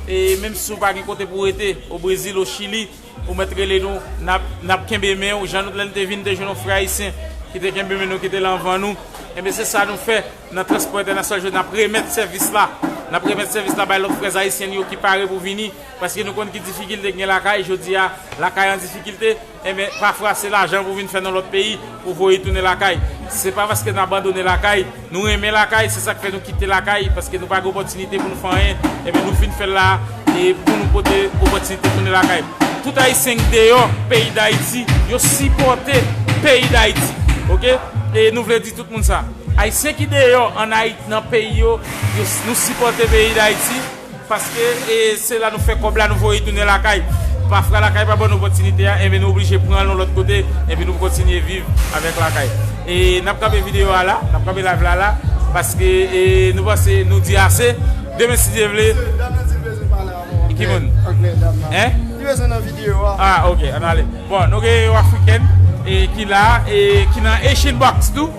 e menm si w pa gen kote pou w rete, o Brezil, o Chili, ou mèt rele nou, n ap, n ap kenbe men w, jan nou, lè n te vin, te jwenn yon frè ayisyen ki te kenbe men nou, ki te la anvan nou. Enben, se sa nou fè nan Transpò Entènasyonal, jodi a n ap remèt sèvis la N ap remèt sèvis la bay lòt frè ayisyen yo ki pare pou vini, paske nou konn ki difikilte gen lakay, jodi a, lakay an difikilte, enben, pafwa se lajan pou vin fè nan lòt peyi, pou voye tounen lakay. Se pa paske n abandone lakay, nou renmen lakay, se sa k fè nou kite lakay, paske nou pa gen opòtinite pou nou fè anyen, enben, nou vin fè l la, e pou nou pote opòtinite tounen lakay. Tout ayisyen k deyò peyi Dayiti, yo sipòte peyi Dayiti, oke? E nou vle di tout moun sa. Ayisyen ki deyò an Ayiti, nan peyi yo, yo, nou sipòte peyi Dayiti, paske, e, se la nou fè kòb la, nou voye tounen lakay. Pafwa lakay pa ban nou opòtinite a, enben nou oblije pran l yon lòt kote, epi nou kontinye viv avèk lakay. E n ap kanpe videyo a la, n ap kanpe live la la, paske, e, nou panse nou di ase. Demen, si Dye vle. Dam nan di l bezwen pale avè w. Ki moun? Anglè, dam nan. Hein? Li bezwen nan videyo a. Ah, ok, ann ale. Bon, nou gen yon Afriken, e, ki la, e, ki nan Haitian Box tou.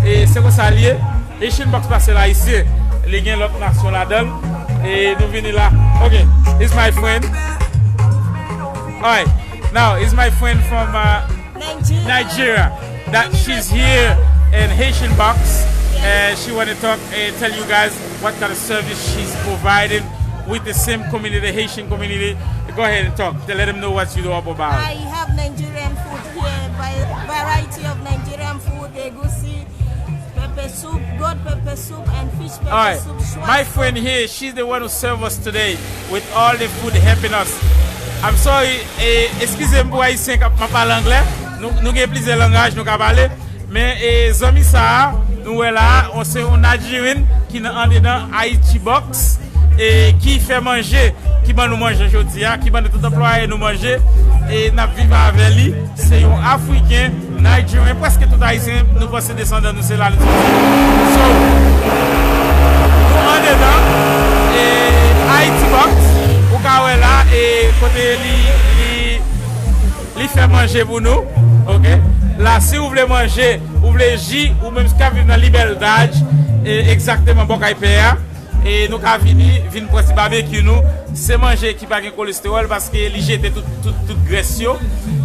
E se konsa l ye. Haitian Box pa sèl Ayisyen. Li gen lòt nasyon ladan l. E nou vini la. Ok, it's my friend. Alright. Now, it's my friend from, uh, Nigeria. Nigeria. That she's here in Haitian Box. And she wanna talk and tell you guys what kind of service she's providing with the same community, Haitian community. Go ahead and talk. Let them know what you do about. I have Nigerian food here, variety of Nigerian food, egusi, pepper soup, goat pepper soup, and fish pepper soup. Alright, my friend here, she's the one who serve us today with all the food helping us. I'm sorry, eh, eskize m pou ayisyen k ap, m ap pale anglè. Nou, nou gen plizyè langaj nou ka pale. Men, e, zanmi sa a, nou wè la a, on, se yon Nigerian ki nan, andedan Haiti Box, e ki fè manje, ki ban nou manje jodi a, ki ban nou tout anplwaye nou manje, e n ap viv avè li. Se yon Afriken, Nigerian, prèske tout Ayisyen, nou panse desandan nou se la nou soti. So, nou andedan, e, Haiti Box, ou ka wè la, e kote li, li, li fè manje pou nou, oke? La, si ou vle manje, ou vle ji, ou menm ki ap viv nan Libertad, e, egzakteman bò kay pè a, e nou ka vini, vin pran ti babekyou nou. Se manje ki pa gen kolestewòl paske li jete tout, tout, tout grès yo.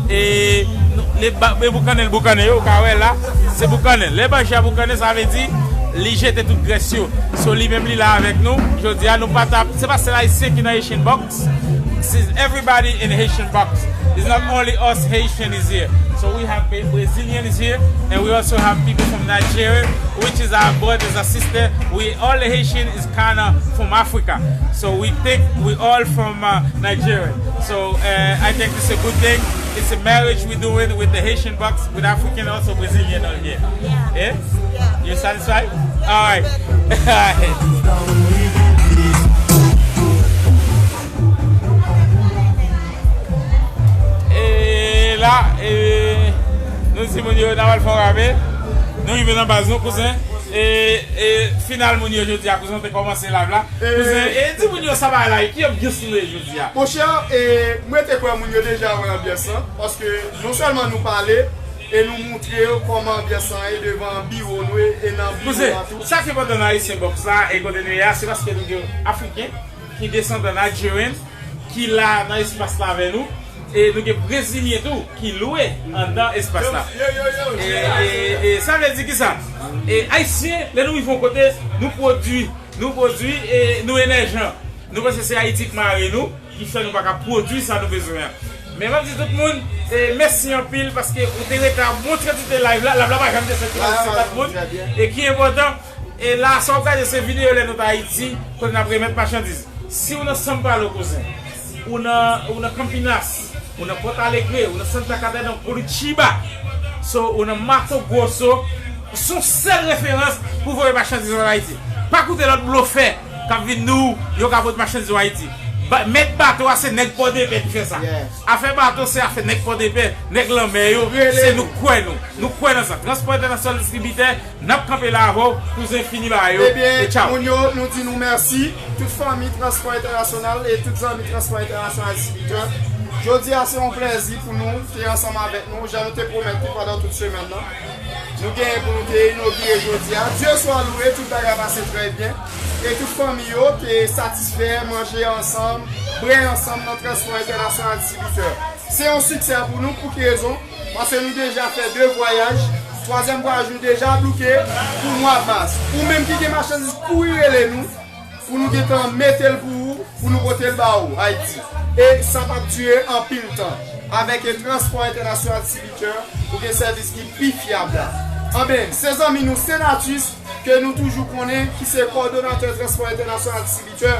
E nou, le ba-, e boukannen l boukannen yo, ou ka wè la, se boukannen. Lè manje a boukannen, sa vle di li jete tout grès yo. So, li menm li la avèk nou. Jodi a, nou pa t ap, se pa sèl Ayisyen ki nan Haitian Box. This is everybody in Haitian Box. It's not only us Haitian is here. So we have Brazilian is here, and we also have people from Nigeria, which is our brothers and sisters. We all Haitian is kinda from Africa. So we think we all from, uh, Nigeria. So, uh, I think it's a good thing. It's a marriage we're doing with the Haitian Box, with African, also Brazilian on here. Yeah. Eh? Yeah. You satisfied? All right. All right. E la, e, nou di moun yo, n a pral fè yon ramen. Nou rive nan baz nou, kouzen. E, e final moun yo jodi a, kouzen, ou te kòmanse live la. Kouzen, e di moun yo sa bagay la, e ki anbyans nou ye jodi a? Monchè, e, mwen te kwè moun yo deja wè anbyans lan, paske non sèlman nou pale, e nou moutre yo kòman anbyans lan ye devan biwo nou e, e nan biwo a tou. Kouzen, sa ki enpòtan nan Haitian Box la, e kote nou ye a, se paske nou gen Afriken ki desandan Nigerian, ki la nan espas la avè nou. E nou gen Brezilyen tou ki lwe anndan espas la. E, e, e sa vle di ki sa? E Ayisyen, lè nou rive yon kote, nou pwodui, nou pwodui, e nou enèjan. Nou panse se Ayiti k mare nou, ki fè nou pa ka pwodui sa nou bezwen an. Men m ap di tout moun, e mèsi anpil paske ou te rete a bon kantite live la. Live la pa janm desann, se pa moun. E ki enpòtan, e la, sa w ap gade se videyo lè nou t Ayiti, kote n ap remèt machandiz. Si w nan San Paulo, kouzen, ou nan, ou nan Campinas, ou nan Porto Alegre, ou nan Santa Catarina, ou Curitiba, so, ou nan Mato Grosso, se yon sèl referans pou voye machandiz ann Ayiti. Pa koute lòt blofè k ap vin di w yo ka pote machandiz ann Ayiti. Ba-, mèt bato a se nèg Pòdepè ki fè sa. Afè bato se afè nèg Pòdepè, nèg lanmè yo, se nou k kwè nou. Nou kwè nan sa. Transpò Entènasyonal Distribitè, n ap kanpe la avè w, kouzen, fini bagay yo, e tchaw. Ebyen, moun yo, nou di nou mèsi. Tout fanmi Transpò Entènasyonal e tout zanmi Transpò Entènasyonal Distribitè. Jodi a, se yon plèzi pou nou te ansanm avèk nou, jan nou te pwomèt nou pandan tout semèn nan. Nou genyen pou nou te inogire jodi a. Dye swa louwe, tout bagay pase trè byen. E tout fanmi yo te satisfè, manje ansanm, bwè ansanm nan Transpò Entènasyonal Distribitè. Se yon siksè pou nou, pou ki rezon? Paske nou deja fè de vwayaj, twazyèm vwayaj nou deja bouke pou mwa mas. Ou menm ki gen machandiz, kouri rele nou. Pou nou gentan mete l pou ou, pou nou pote l ba ou, Ayiti. E sa p ap dire anpil tan. Avèk e Transpò Entènasyonal Distribitè, ou gen sèvis ki pi fyab la. Anben, se zanmi nou Senatus, ke nou toujou konnen, ki se kòdonatè Transpò Entènasyonal Distribitè,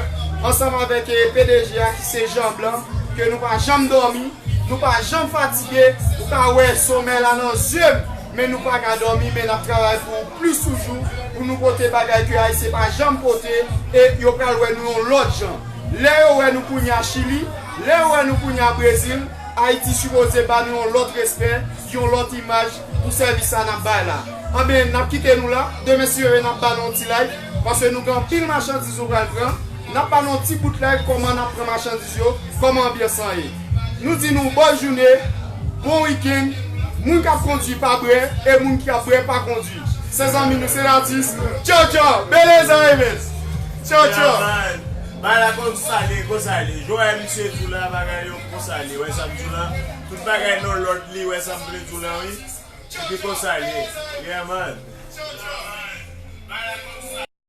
ansanm avèk e P D G a, ki se Jean Blanc, ke nou pa janm dòmi, nou pa janm fatige, ou ka wè somèy la nan zye m, men nou pa ka dòmi, men n ap travay pou plis toujou, pou nou pote bagay ke Ayisyen pa janm pote, e yo pral wè nou yon lòt jan. Lè yo wè nou kounye a Chili, lè yo wè nou kounye a Brezil, Ayiti sipoze ba nou yon lòt respè, yon lòt imaj pou sèvis sa n ap bay la. Anben, n ap kite nou la, demen si Dye vle n ap ba nou yon ti live, paske nou gen anpil machandiz nou pral pran. N ap ba nou yon ti bout live kòman n ap pran machandiz yo, kòman anbyans lan ye. Nou di nou bòn jounen, bon wikenn, moun k ap kondui pa bwè, e moun ki ap bwè pa kondui. Se zanmi nou, Senatus, tchaw tchaw, beleza, Evens, tchaw tchaw. Bagay la konsa l ye, konsa l ye. Joel, misye di w la, bagay yo konsa l ye. Wè sa m di w la? Tout bagay nan lòd li, wè sa m vle di w la, wi. Epi konsa l ye. Yeah, man.